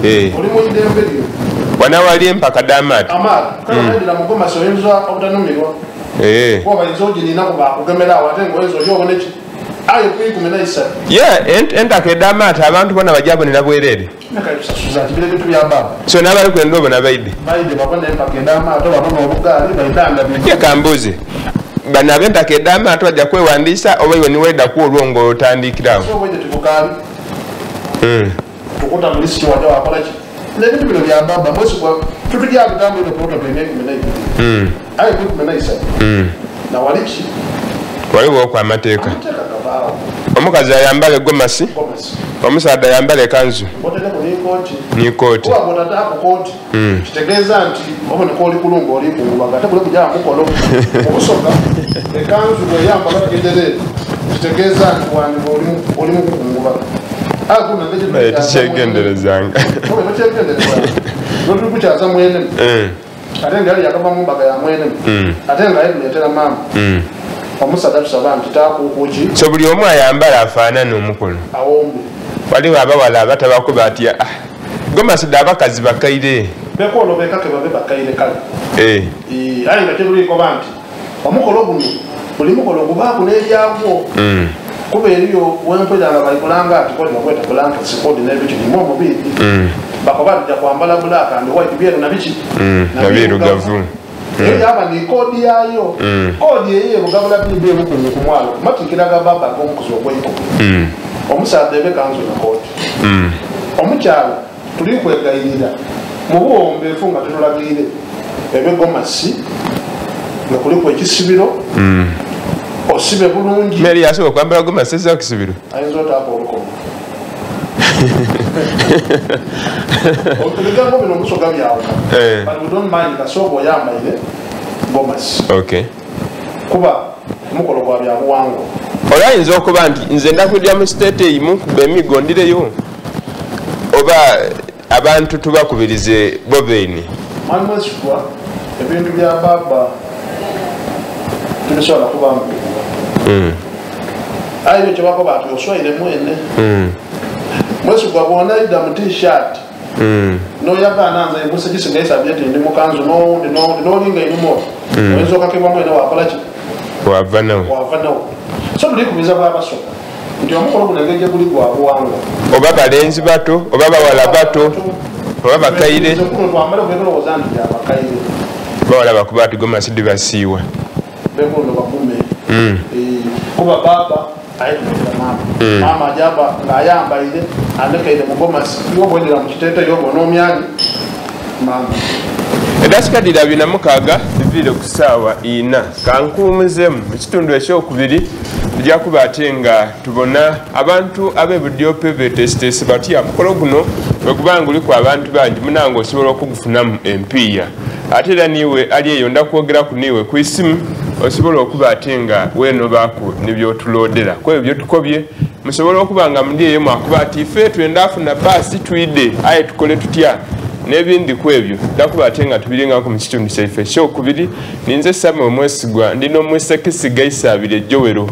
12. Oli mu idembe lyo. Wana wali empaka d'amaato. Amaato. Kale oyingira mu gomasi oyinza obutanumirwa. Kuba bayinza oginina ku bakugemera awo ate ng'oyinza oli obone ki? Ayi ku 13. Entaka ed'amaato abantu bona bajja bonera bwereere. Nakayisasuza nti bire bintu bya baba. So n'abali kwenda obona baide. Baide babona empaka ed'amaato, babona obugaali, baidanga bintu. Ye kambuuze. Bano ab'entaka ed'amaato bajja kwewandiisa oba iwe niwedda ku olwo ng'otandikirawo? So obwedde tubukaali. Tukuta mu lisiti wajja wakola ki? N'ebintu bino bya baba, Mwesigwa tutujja bitambulire ku luto tulina 12. Aye ku 13. Na wali ki? Waliwo okwo amateeka. Amateeka gabaawo. Omukazi ayambala egomasi. Gomasi. Omusaadha ayambala ekanzu. Oteekeko n'ekooti. N'ekooti. Kuba bw'otataako kooti, kitegeeza nti oboneka oli kulunga oli kungubaga, ate buli kujja mukolo. Mu Busoga, ekanzu bw'eyambala endereere, kitegeeza nti wandiba oli mu kukungubaga. Aye kuno engeri gye Tukyegenderezanga. Oba tokyegenderezanga. Lwe tuli kukyaza mwene. Ate nga yali yakava mu mbaga ya mwene, ate nga aye maama. Omusaadha tusaba nti takuukuki. So buli omu ayambala afaanana omukolo. Awombe. Waliwo abawala abatabakuba ati ah, gomasida abakazi bakaire. Bekwolo bekake babe bakaire kale. Aye nga tebuliikoba nti omukolo guno buli mukolo gubaaku n'ebyagwo. Kuba eriyo wempwera nga balikulanga ati kodi bakweta blankets kodi n'ebiki bimu omubiri. Bakoba ati ja kwambala black and white byeru na biki? Na birugavu. Eyo yaba ni kodi yayo. Kodi eyo ebugabula bibi ebukungu ku mwalo. Matikira ga baba ag'omukuzi ogw'eikumi. Omusaadha ebe kanzu na koti. Omukyala tuli kwegayirira mu buwombeefu nga tutulagirire ebe gomasi nga kuliku ekisibiro. Osibe bulungi. Mary yasobola okwambala gomasi ezza kisibiro. Ayinza otaako olukomo. Ebigambo bino omusoga byawuka. But we don't mind kasooba oyambaire gomasi. Kuba omukolo gwa byabuwangwa. Olwo ayinza okuba nti nze ndakwidya mu state eyimu nkuba emigo ndireyo oba abantu tubakubirize bo beene. Mwami Mwesigwa, ebintu bya baba tubisobola kuba mubigwa. Aye kyebakoba ati oswaire mwene. Mwesigwa bwona idda mu t-shirt. N'oyagaana nze musigisi ngaisabye nti ndi mukanzu n'owundi n'owundi n'olinga einuma oti. Oyinza okakibwa mwene wakola ki? Wava nawo. Wava nawo. So tulikubiriza bw'abasoga nti omukolo guno engeri gye guli gwa buwangwa. Oba balenzi bato, oba bawala bato, oba bakaire. Kuno twambale kwetolowooza nti bya bakaire. Bawala bakuba ati gomasi dibasiiwa. Bekuno bagume. Kuba baba aye tumekera maama. Maama ajaba ng'ayambaire andekaire mu gomasi. Y'obwendera mu kiteeteeyi obwo n'omyani maama. Edakika dhira 46 ziviire ku ssaawa 4. Kankuwumuzemu mu kitundu ekyokubiri tujja kuba ate nga tubona abantu ab'ebudyope beteesiteese batya mukolo guno bwe guba nga guliku abantu bangi munange osobola okugufunamu empiiya. Ate era niiwe ali eyo ndakwogeraku niiwe ku isimu osobola okuba ate nga weenobaaku ni by'otuloodera. Ku ebyo byetukobye musobola okuba nga muli eyo mwakuba ati ife twenda afuna baasi twide aye tukole tutya n'ebindi ku ebyo ndakuba ate nga tubiringaku mu kitundu kyaife ekyokubiri. Ninze Samuel Mwesigwa ndi n'omwisekisi Gaisaabire Joel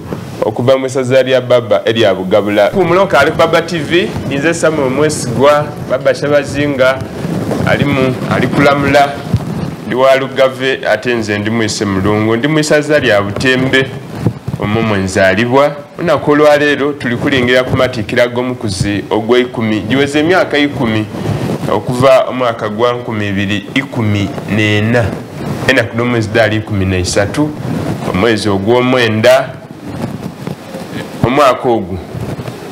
okuva mu ssaza lya Baba erya Bugabula. Kumuloka ali ku Baba TV, ninze Samuel Mwesigwa, Baba Kyabazinga alimu ali kulamula, ndi wa Lugave ate nze ndi mwise Mulungu, ndi mu ssaza lya Butembe omwo mwe nzaalibwa. Olunaku olwaleero tuli kulingira ku matikkira g'omukuzi ogw'eikumi, giweze emyaka 10 okuva omwaka gwa 2014, enaku dh'omwezi dhaali 13 omwezi ogw'omwenda omwaka ogwo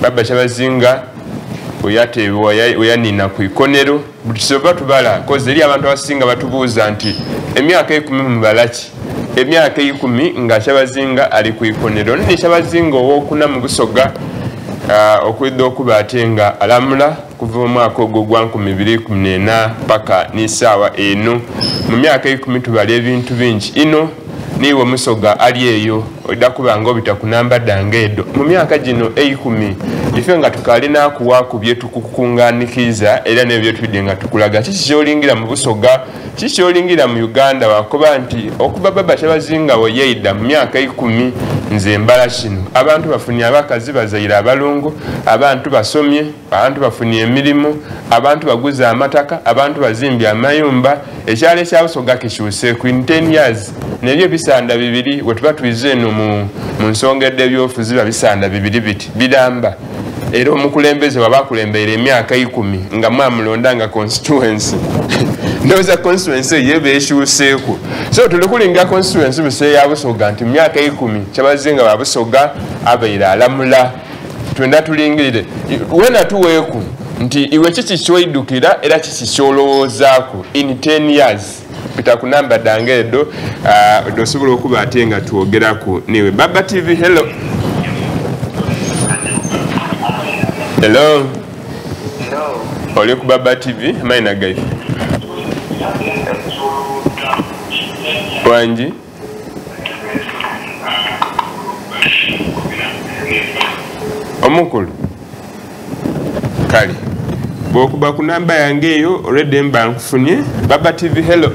Baba Kyabazinga weyanina ku ikonero. Buli kisoba tubala kozi eri abantu abasinga batubuuza nti emyaka 10 mubalaki? Emyaka 10 nga Kyabazinga ali ku ikonero. Nini Kyabazinga owokuna mu Busoga okwidha okuba ate nga alamula kuva omwaka ogwo gwa 2014 paka n'isaawa eno. Mu myaka 10 tubala ebintu bingi ino. Niiwe Musoga ali eyo oidha kuba nga obita ku namba dhange edo. Mu myaka gino 10 ife nga tukalina kuwaaku bye tukukunganikiza era n'ebyo bye twidde nga tukulaga. Kiki kyolingira mu Busoga? Kiki kyolingira mu Uganda? Wakoba nti okuva Baba Kyabazinga we yaida mu myaka 10 nze mbala kino. Abantu bafunye abakazi bazaire abalongo, abantu basomye, abantu bafunye emirimu, abantu baguze amataka, abantu bazimbye amayumba. Ekyalo ekya Busoga kikyuseeku in 10 years. Nebyo ebisanda bibiri we tuba twize eno mu nsonga edh'ebyobufuzi biba bisanda bibiri biti biramba. Era omukulembeze waba akulembeire emyaka 10 nga mwamulonda nga constituency. Ndowooza constituency eyo eba ekyuseeku. So tuli kulinga constituency busa eya Busoga nti mu myaka 10 Kyabazinga wa Busoga abaire alamula. Twenda tulingirire wena tuweeku nti iwe kiki kyoidukira era kiki kyolowoozaaku in 10 years. Pita ku namba dhange edo osobola okuba ate nga twogeraku niwe. Baba TV, hello. Hello. Hello. Oli ku Baba TV, amaina gaife. Wangi. Omukulu. Kale. Bw'okuba ku namba yange eyo already mba nkufunye. Baba TV, hello.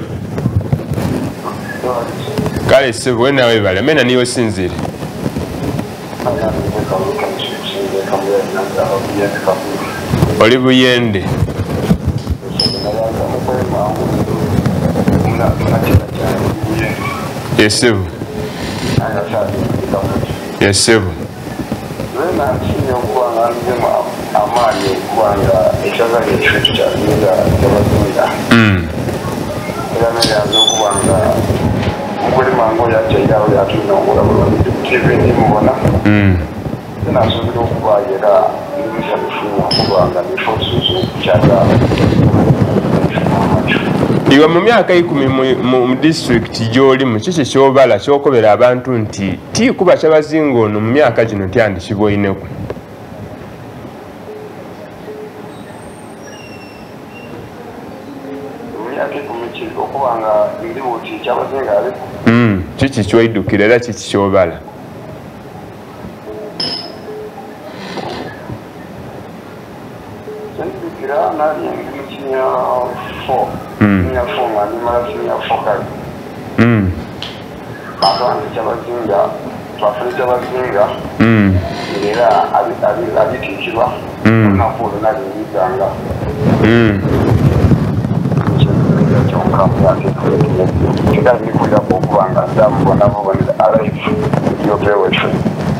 Kale sebo, wena webale. Amena niyo osinzire. Oli Buyende. Yesebo. Yesebo. Iwe mu myaka 10 mu disitulikiti gy'olimu, kiki kyobala kyokobera abantu nti tikuba kyabazinga ono mu myaka gino tyandikibwoineku? Kiki kyoidukira era kiki kyobala?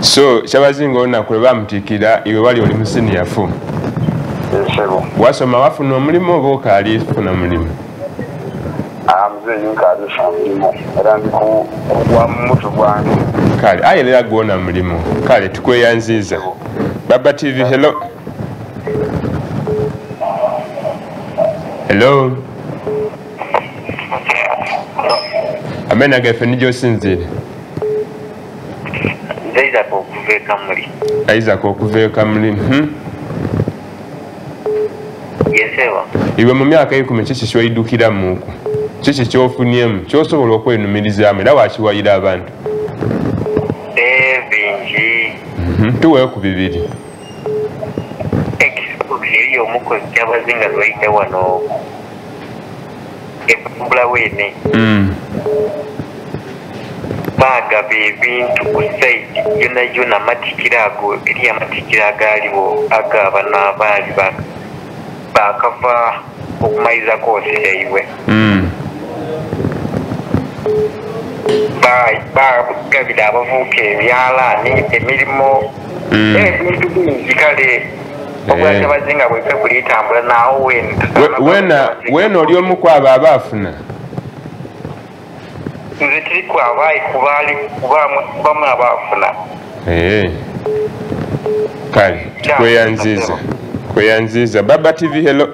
So kyabazinga olunaku lwe bamutikira iwe wali oli mu senior 4. Wasoma wafuna omulimu oba okaali funa mulimu? Kale aye era gwona mulimu. Kale tukweyanziza. Baba TV, hello. Hello. Amena gaife nijo osinzire. Isaac okuva e Kamuli. Isaac okuva e Kamuli. Yesewa. Iwe mu myaka 10 kiki kyoidukiramuku? Kiki kyofunyemu kyosobola okwenumirizaamu era wakiwayira abantu? Bingi. Tuweeyo ku bibiri. Eri omukozi kyabazinga lwaita wano ebumbula wene. Bagaba ebintu ku side yona yona, amatikira ago eri amatikira agaliwo agabana baali bakava okumaliza koosi yaibwe. Bagabira abavubuka ebyalaani, emirimu, ebintu bingi. Kale obwakyabazinga bwaife bulitambula naawo wena oli omu kwabo abaafuna? Nze tiri kwabayi kubaali kubamu abaafuna. Kale kweyanziza. Kweyanziza. Baba TV, hello.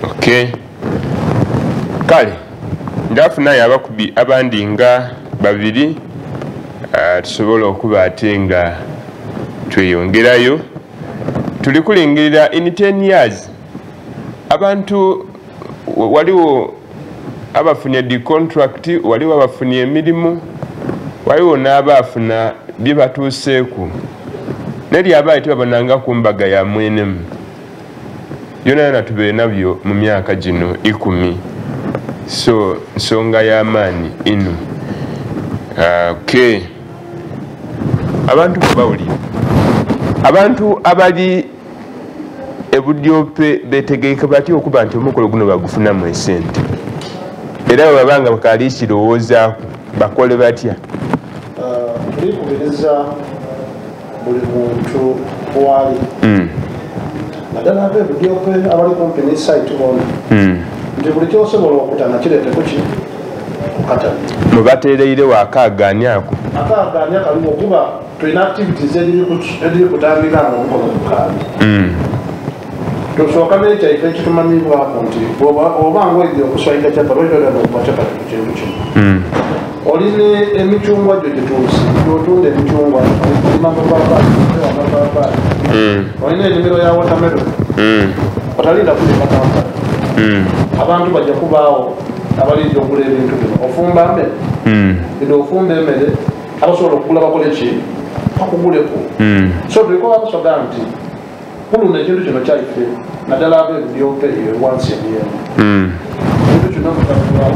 Okay. Kale ndafunayo abakubi abandi nga babiri, tusobola okuba ate nga tweyongerayo. Tuli kulingirira in 10 years abantu waliwo abafunye di contract, waliwo abafunye emirimu, waliwo n'abaafuna bye batuuseeku, neri abaali tebabonanga ku mbaga ya mwenemu. Yona yona tubeere nabyo mu myaka gino 10. So nsonga y'amaanyi ino. Okay. Abantu bwe bawulira, abantu abali ebudyope betegeike batya okuba nti omukolo guno bagufunamu esente, era bwe babanga bakaali kirowoozaako bakole batya? Tulikubiriza buli muntu wali, naddala ab'ebudyope abali kumpi ne site bona, nti buli kyosobola okutana kireete kuki kukatale. Mubateereirewo akaagaanya ako? Akaagaanya kaliwo kuba tulina activities ediri kutandika nga omukolo gukaali. Tusooka n'ekyaife ekitumanyibwako nti oba ng'oyinza okuswayika kyapati, oyinza okuba kyapati ku kintu kino. Olina emicungwa gyo gituuse, gy'otunda emicungwa, olima amapaapaali, amapaapaali. Olina ennimiro ya watermelon. Otalinda kulima Kampala. Abantu bajja kubaawo abalinda okugula ebintu bino. Ofumba mmere? Bino ofumba emmere, abasobola okugula bakole ki? Bakuguleko. So tuliko babusoga nti kuluno ekintu kino kyaife, naddala ab'ebudyope eyo wansi emiyembe. Ekintu kino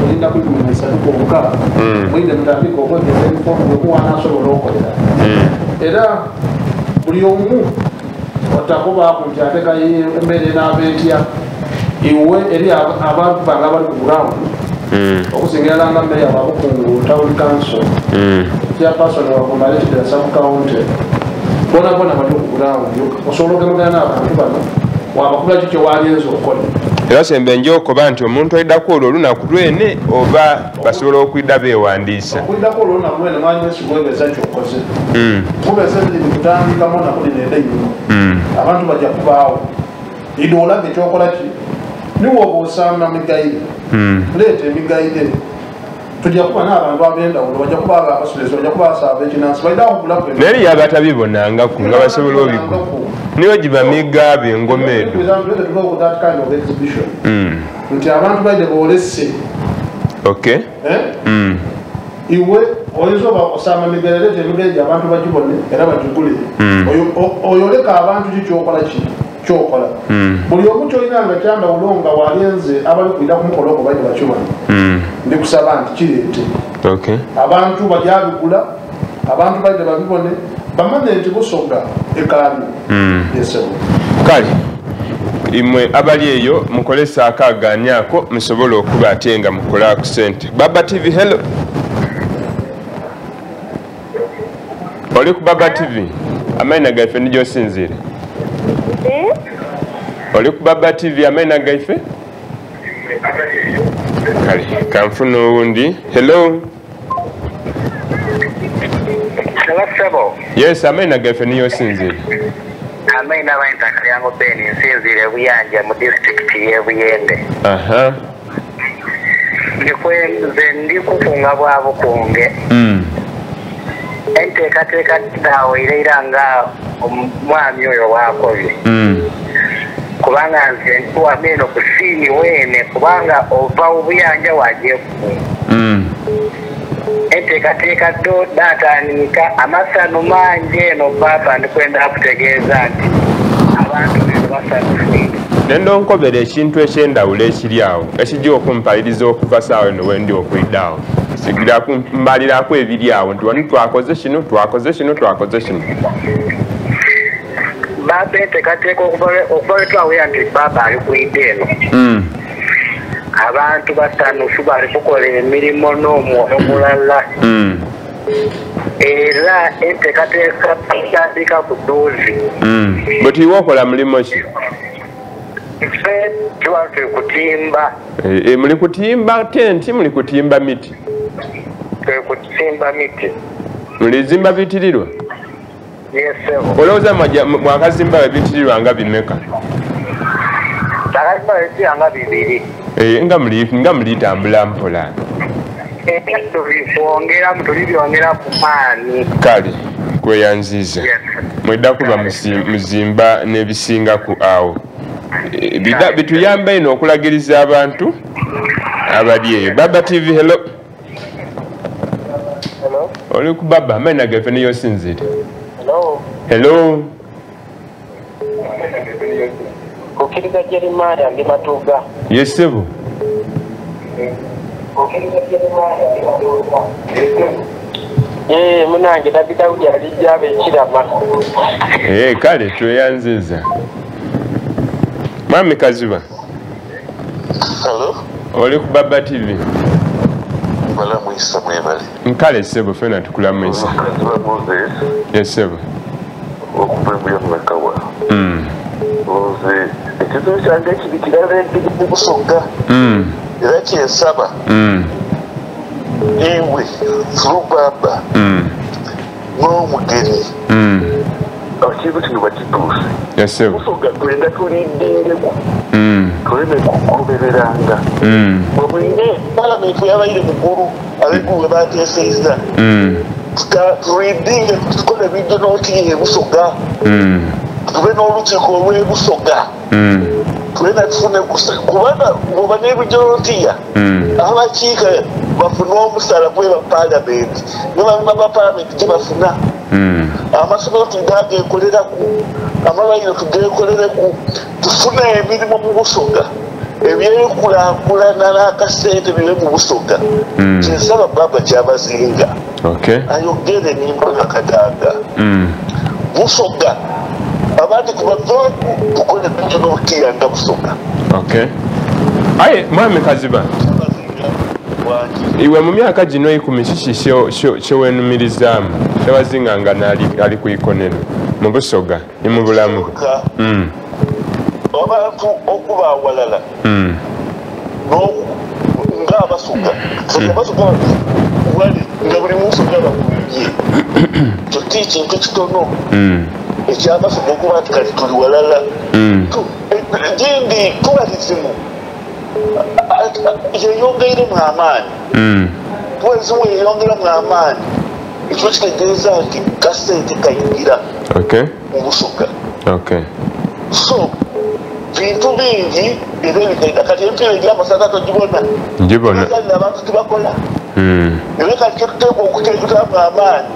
olinda ku 13 kwonka, mwide mutandike okwegeza ebifo buli omu wanasobola okolera. Era buli omu otakubaaku nti ate kaye embeera enaaba etya, iwe eri abantu bange abali ku ground, okusingira ddala nga meya wa Bukungu Town Council, chairperson wa Gomba Sub County, bona bona bali ku ground, osobola ogemagana n'abantu bano wabakubira ki kyewagenza okukola. Era sembe nja okuba nti omuntu aidaku olwo olunaku lwene oba basobola okwida beewandiisa. Okwidako olwo olunaku lwene, mwanyuma esigwebeza kyokoze, kubeza ebiri kutandikamu naku lino edainyuma, abantu bajja kubaawo. Ide olaga ekyokola ki, niwe oba osamba migaire, leeta emigaire. Tujja kuba n'abantu ab'endawulo, bajja kuba abasulezi, bajja kuba abasaaba ekinansi, balina okugulaku. Naye yaba atabibonangaku nga basobola obigwa niyo giba migaabe engoma edo. That kind of exhibition nti abantu baide boolese. Eh? Iwe oyinza oba osamba migaire, leeta emigaire gye abantu bagibone era bagigule. Oyoleka abantu ki kyokola, ki kyokola. Buli omu kyolina nga kyandawulo nga walenze abali kwida ku mukolo ogwo baide bakibona, ndikusaba nti kireete. Abantu bajabigula, abantu baide babibone, bamanye nti Busoga ekaali yesebo. Kale imwe abali eyo mukolese akagani ako musobole okuba ate nga mukola ku sente. Baba TV, hello, oli ku Baba TV, amaina gaife nijosinziire. Oli ku Baba TV, amaina gaife. Kale kanfuna owundi. Hello. Hello, Sebo. Yes, amaina gaife niyosinziire. Amaina bayita Kalyango Ben, nsinziire Buyanja mu disitulikiti y'e Buyende. Nze ndi kukunga bwa bukunge. Enteekateeka daaweire era nga omwami oyo waakobye. Kubanga nze ntuwama eno ku siini weene, kubanga ova Obuyanja wajja ekukunga. Enteekateeka do datandika amasanu mangi eno baaba ndikwenda kutegeeza nti abantu bino basanyufu ino. Nenda onkobera ekintu ekyendawulo ekiri awo ekijja okumpaliriza okuva saawa eno wendi okwidda awo, sigira mbaliraku ebiri awo nti wano twakoze kino, twakoze kino, twakoze kino. Baaba enteekateeka okuva lwe twawulira nti baaba ali kwidda eno, abantu basanufu, bali kukola emirimu n'omwoyo mulala. Era enteekateeka tutandika ku doozi. Bwe tuyiwa okola mulimu ki? Ffe tuba tuli kutimba. Muli kutimba tenti, muli kutimba miti? Tuli kutimba miti. Mulizimba bitirirwa? Yes, sebo. Olowooza mwakazimba ebitirirwa nga bimeka? Twakazimba ebitirirwa nga 2. Nga mulitambula mpola. Era tulikwongeramu, tulibyongera ku maanyi. Kale kweyanziza. Mwidda kuba muzimba n'ebisingaku awo. Bituyamba ino okulagiriza abantu abali eyo. Baba TV, hello. Hello. Oli ku Baba, amaina gaife niyosinziire. Hello. Hello. Kukkiriza Jeremiah, ndi Matuga. Yes, sebo. Kukkiriza Jeremiah, ndi Matuga. Munange Nabbi Daudi alijja ab'ekirama. Kale tweyanziza. Mwami Kaziba. Hello. Oli ku Baba TV. Balamwisa mwebale. Nkale sebo, fena tukulamwisa. Kaziba Moses. Yes, sebo. Okuva embuya mu Nakawa. Nze ekizibu kyange kiri kirala endiri mu Busoga. Era kyensaba. Iwe Lubaba. N'omugenyi. Ekintu kino bakituuse. Yes, sebo. Busoga twenda tulindingeku. Tuleme kugobereranga. Bwe mulinde palamenti yabaire mukulu ab'eggulu bwe bateesezza. Tulindinge tukole regional y'e Busoga. Tube n'olukiiko olw'e Busoga. Tulina tufune kubanga bw'oba ne regional tier, abakiika bafune omusala gweba palamenti, ne bamemba ba palamenti gye bafuna. Amasomero tugageekoleraku, amalwaliro tugeekolereku, tufune emirimu mu Busoga. Ebyenkulakulana n'akasente bibe mu Busoga. Kyensaba Baba Kyabazinga ayogere nimbaga Kadaga. Busoga abandi kubaveeku tukole regional tier nga Busoga. Aye Mwami Kaziba, iwe mu myaka gino eikumi kiki kyewenumirizaamu Kyabazinga nga ali ku ikonero mu Busoga ni mu bulamu bwe? Abantu okuba awalala nga Abasoga, Abasoga wali nga buli Musoga aba ku bibye. Ekyo ti kintu kitono eky'Abasoga okuba nti kati tuli walala. Gindi tourism yeyongeiremu amaani. Tourism weyeyongeramu amaani, ekyo kitegeeza nti kasente kaingira mu Busoga. So bintu bingi era ebikaida. Kati emipiira egy'amasaza togibona, abazanira abantu tibakola. Era kati kyetuteekwa okuteekamu amaani,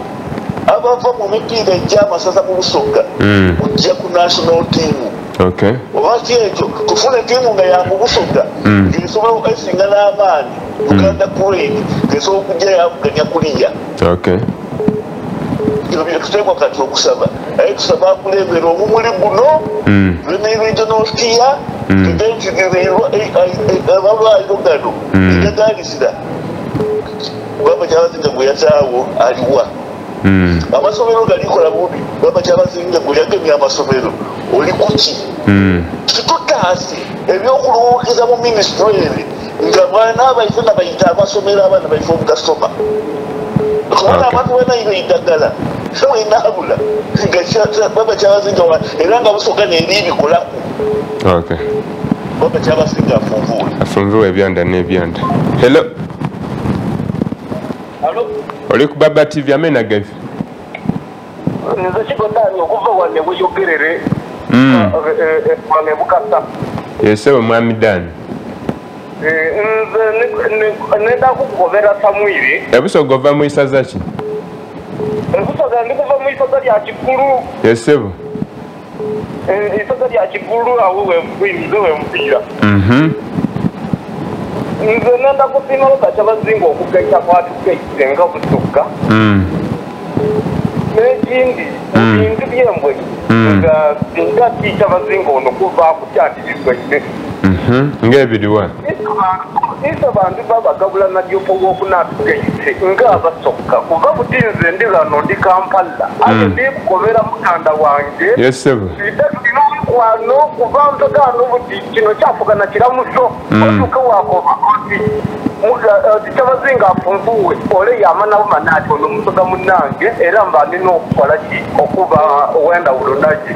abava mu mipiira egy'amasaza mu Busoga kujja ku national team. Oba ti ekyo, tufune tiimu nga ya mu Busoga ng'esobola esinga n'amaani Uganda Crane ng'esobola okujja yavuganya kuliya. Bino bye tuteekwa kati okusaba. Aye tusaba akulembere omumuli guno ne regional tier tugende nti amalwaliro gano egagalizira Baba Kyabazinga gwe yataawo aliwa? Amasomero galikola bubi. Baba Kyabazinga gwe yagemye amasomero oli kuki? Kitutaase ebyokulowooza mu minisitule eri nga baana baife nga bayita amasomero abaana baife obutasoma. Kubanga abantu banayiba eidagala sewenaabula nga Baba Kyabazinga era nga Busoga neeri ebikolaku. Baba Kyabazinga afunvuwe. Afunvuwe ebyanda n'ebyanda. Hello. Oli ku Baba TV, amena gaife. Nze Kigo Dani okuva wano Ebuyogerere, wano Ebukasa. Yesebo Mwami Dani. Nze nenda kukukobera Samwiri. Ebusoga ova mu isaza ki? Ebusoga ndi kuva mu isaza lya Kigulu. Yesebo. Isaza lya Kigulu awo nze wempiira. Nze nenda kusiima Baba Kyabazinga okugaita kwatugaite nga Busoga. N'ekindi mu bintu byembwe nga singa ti Kyabazinga ono kuva kukyatirizwaine. Ng'ebiriwa? Ise bantu babagabula nadyopo wokunatugaite nga Abasoga kuva buti nze ndi ghano ndi Kampala aye ndi kukobera muganda wange. Yesebo. Tulina omukwano kuva mpegano buti kino kyafugana kiramuso. Otuuke wakoba oti Kyabazinga afunvuwe ole yamana bumana ati ono Musoga munnange era mba nina okukola ki okuba ow'endawulo naye.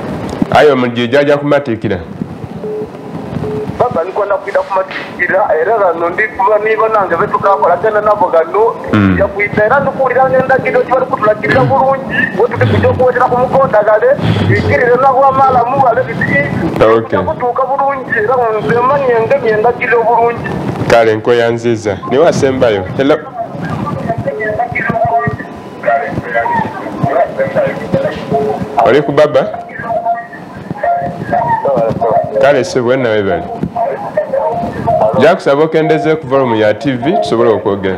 Aye omujiji ajja kumatikira. Baba nikwenda kwida kumatikira era ghano ndi kuba niba nange betukakolagana nabo ghano yakwida era ndikuwulira ng'endagiriro kibali kutulagirira bulungi wetuli kujja okuwetera ku mugonda gale ikirire nabo amalamu gale biti kutuuka bulungi era nze manye ngemye endagiriro bulungi. Kale nkweyanziza. Niwe asembayo. Hello. Oli ku Baba? Kale sebo nawe bali. Nja kusaba okendeze ku volume ya TV tusobole okwogera.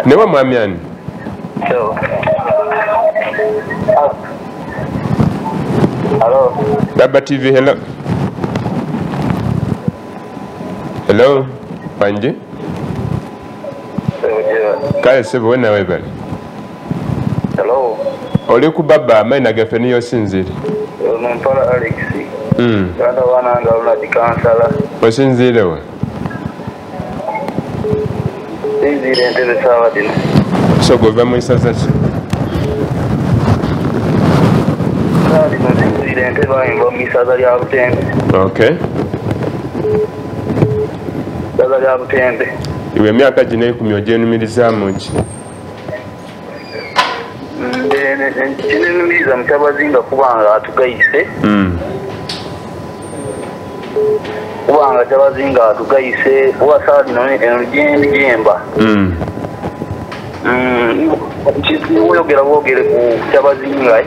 Niwe mwami ani? Hello. Baba TV, hello. Hello, Panji. Kale sebo nawe bali. Hello. Oli ku Baba amaina gaffe niyo sinzire. Mumpala Alex. Ganda wananga Ronald Kansala. Osinzire wa? Sinzire Entebbe saawa dino. Sogo ova mu isaza ki? Saawa dino nsinzire Entebbe aye nva mu isaza lya Butembe. Isaza lya Butembe. Iwe emyaka gino 10 ogyenumirizaamu ki? Kinenumiriza mu Kyabazinga kubanga atugayise. Kubanga Kyabazinga atugayise kuba saawa dino eno gyendi gyemba. Oyogera bwogere ku Kyabazinga.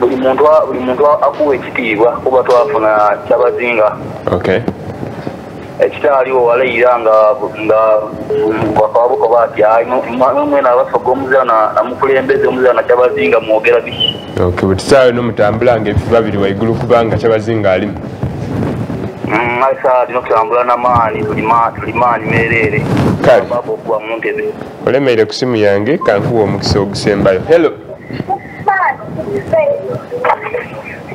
Buli muntu buli muntu akuwa ekitiibwa kuba twafuna Kyabazinga. Okay. Ekitaaliwo wala eira nga nga bakaba bukoba ati ayi mwena Abasoga omuzira na mukulembeze, omuzira na Kyabazinga, mwogera biki? Okay, buti saawa eno mutambula nga ebifuba biri waigulu kubanga Kyabazinga alimu. Aye saawa dhino tutambula na maani, tuli tuli maani meereere. Kale. Baba okuba mu ntebe. Olemeire ku simu yange, kankuwe omukisa ogusembayo. Hello.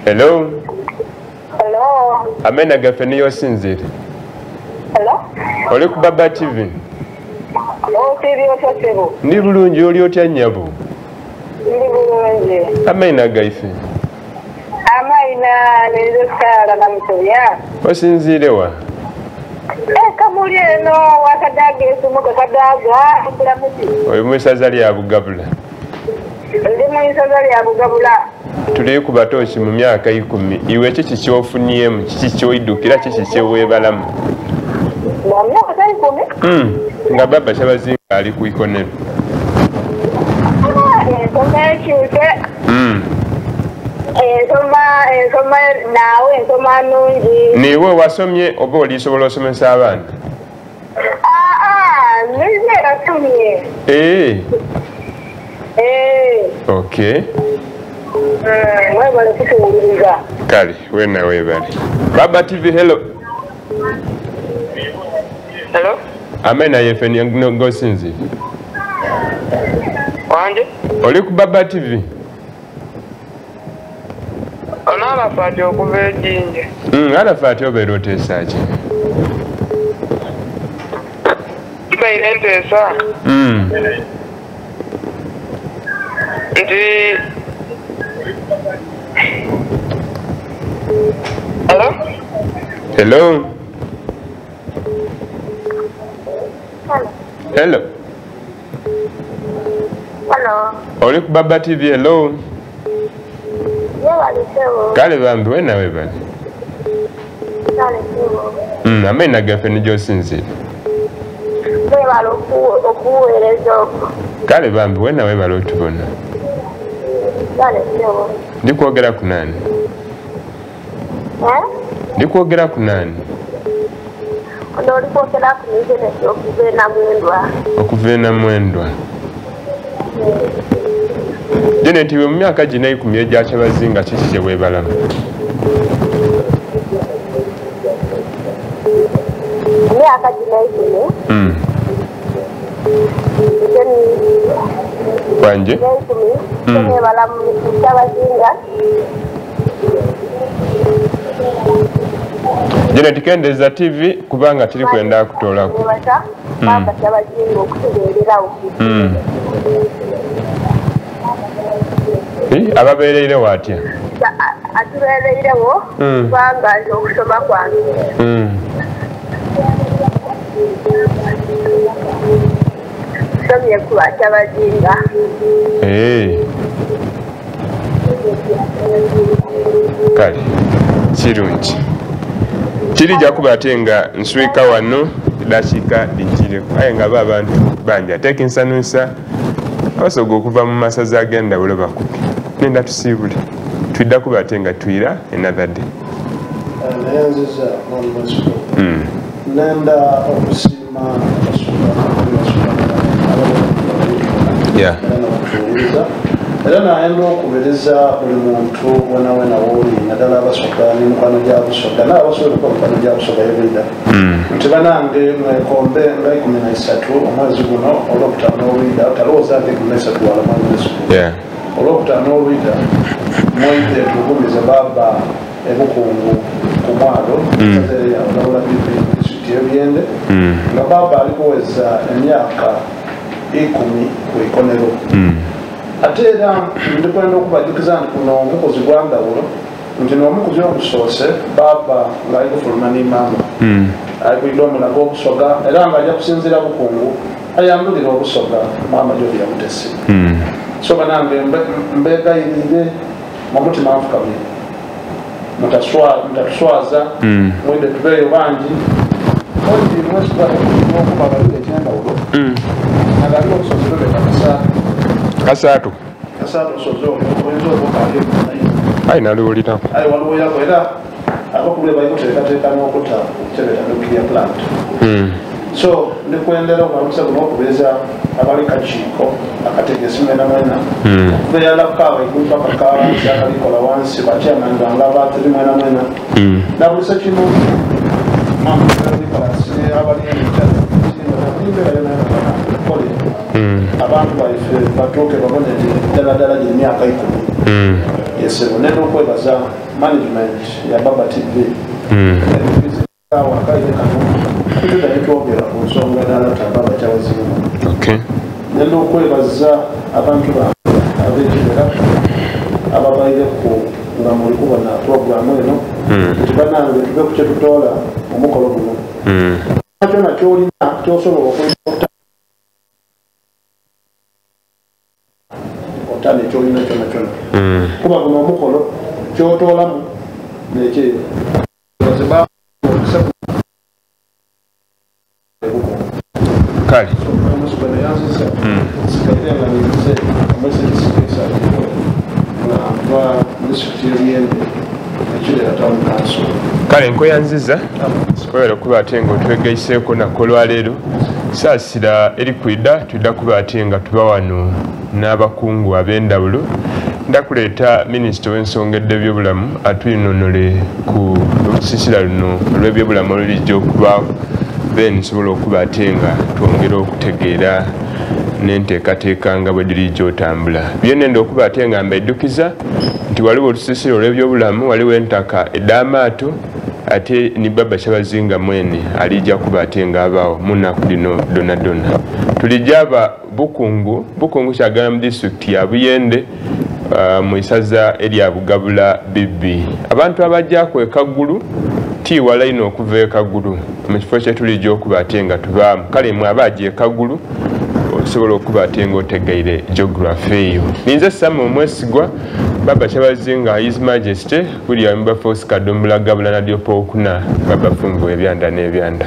Hello. Hello. Amena gaffe niyo osinziire. Hello. Oli ku Baba TV. Osiibye otya ssebo? Ndi bulungi, oli otya nnyabo? Ndi bulungi. Amaina gaife. Amaina ninze Sarah Namusobya. Osinziire wa? Kamuli eno wakadaga esumuka kadaga mbulamuti. Oli mu isaza lya Bugabula. Ndi mu isaza lya Bugabula. Tuli kuba tooki mu myaka 10. Iwe kiki ky'ofunyemu, kiki ky'oidukira, kiki kyeweebalamu? Mu myaka 10? Nga Baba Kyabazinga ali ku ikonero. Ensoma ekyuse. Ensoma ensoma naawe ensoma nnungi. Niiwe wasomye oba olisobola osomesa abaana? Aa, nize nasomye. Okay. Mwebale kutuwuliriza. Kale, wena webale. Baba TV, hello. Hello. Amena yefe ni ngosinzi. Wanje? Oli ku Baba TV. Ono Arafat okuva e Jinja. Arafat obeera oteesa ki? Mbaire nteesa. Nti Hello? Hello? Hello. Hello. Oli ku Baba TV, hello. Kale bambi wena webale. Kale ssebo. Amena gaffe ne gy'osinziira. Webale okuweereza okwo. Kale bambi wena webale otubona. Kale ssebo. Ndi kwogera ku nani? Ndi kwogera ku nani? Ono oli kwogera ku Janet okuva e Namwendwa. Okuva e Namwendwa. Janet, iwe mu myaka gino 10 egya Kyabazinga kiki kye weebalamu? Mu myaka gino 10? Wanje? 10, neebala mu Kyabazinga. Janet, kendeeza TV kubanga tiri kwenda kutoolako. Baba Kyabazinga okutubeererawo. Ababeereirewo atya? Atubeereirewo kubanga nze okusoma kwange. Nsomye ku Kyabazinga. Kale kirungi. Kirijja kuba ate nga nswika wano eddakiika lijjireko, aye nga bo abantu bangi ate kinsanusa abasoga okuva mu masaza ag'endawulo bakubye. Nenda tusiibule. Twidda kuba ate nga twira another day. Neyanziza mwami Mwesigwa. Nenda okusiima Yeah. Era nayenda okubiriza buli muntu wena wena wooli, naddala Abasoga n'emikwano gya Busoga n'abasobola okuba mikwano gya Busoga y'ebida, nti banange mwekombe nga 13 omwezi guno olwokutaano olwida, talowooza nti 13 wala mwami Mwesigwa. Olwokutaano olwida mwide tugumize baba ebukungu ku mwalo olabula bibi disitulikiti y'Ebyende, nga baba ali kuweza emyaka 10 ku ikonero. Ate era ndikwenda okubajjukiza nti kuno omukozi gwa ndawulo, nti n'omukozi ogusoose baba ng'ali kufuluma ne maama ali kuyida omulaga Obusoga, era ng'ajja kusinziira bukungu ayambulira Obusoga maama Jovia Mutesi. So banange mbegayirire mu mutima nfukamye, mutatuswaza, mwide tubeeyo bangi. Oji Mwesigwa okuba babiri ekyendawulo, nagaliwo obusozi bwebeka kasaatu. Kasaatu. Kasaata osoze oyinza oba okaali. Aye naluwuliraku. Aye waluwuliraku era abakulu bali kuteekateeka n'okuta kyebeta nuclear plant. So ndikwendera omukisa guno okubeeza abali kakiiko akategesi mwena mwena, okubeera kawaigulu paka kawansi akalikola wansi, bachairman bange abatiri mwena mwena, nabulisa kino abali embeera yona kole abantu baife batuuke babone nti ddala ddala giri myaka 10. Yesebo, nenda okwebaza management ya Baba TV awo akaire kano tutuda nitwogera ku nsonga ddala ta Baba Kyabazinga. Nenda okwebaza abantu bange ab'ekibera ababaireku nga muli kubona puroguramu eno, nti banange tuve ku kyetutoola omukolo guno kyona kyolina kyosobola okuta otana ekyolina kyona kyona, kuba guno omukolo kyotoolamu nekyeyo. Kale. Yanziza sigaire nga ninze omwesekisiisa nga nva disitulikiti y'Ebuyembe, Ekirera Town Council. Kale nkoyanziza kwebera okuba ate nga otwegaiseeko nako olwaleero. Saasira eri kwida twidda kuba ate nga tuba wano n'abakungu ab'endawulo. Ndakuleeta minisita ow'ensonga ed'ebyobulamu atwinonole ku lusisira luno olw'ebyobulamu olulijja okubaawo, then nsobola okuba ate nga twongera okutegeera n'enteekateeka nga bwe dirijja otambula. Byenenda okuba ate nga mbaiddukiza nti waliwo olusisira olw'ebyobulamu, waliwo entaka ed'amaato, ate ni Baba Kyabazinga mwene alijja kuba ate nga abaawo munaku dino dona dona. Tulijja aba Bukungu, Bukungu kyagala mu disitulikiti ya Buyende, mu isaza erya Bugabula Bibbi. Abantu abajjaku e Kagulu tiwala ino okuva e Kagulu mu kifo kye tulijja okuba ate nga tubaamu. Kale mwe abajja e Kagulu osobola okuba ate nga otegeire geography eyo. Ninze Samu Omwesigwa, Baba Kyabazinga His Majesty William Bafosi Kadumbula Gabula Nadiopa Okuna, Baba Funvu ebyanda n'ebyanda.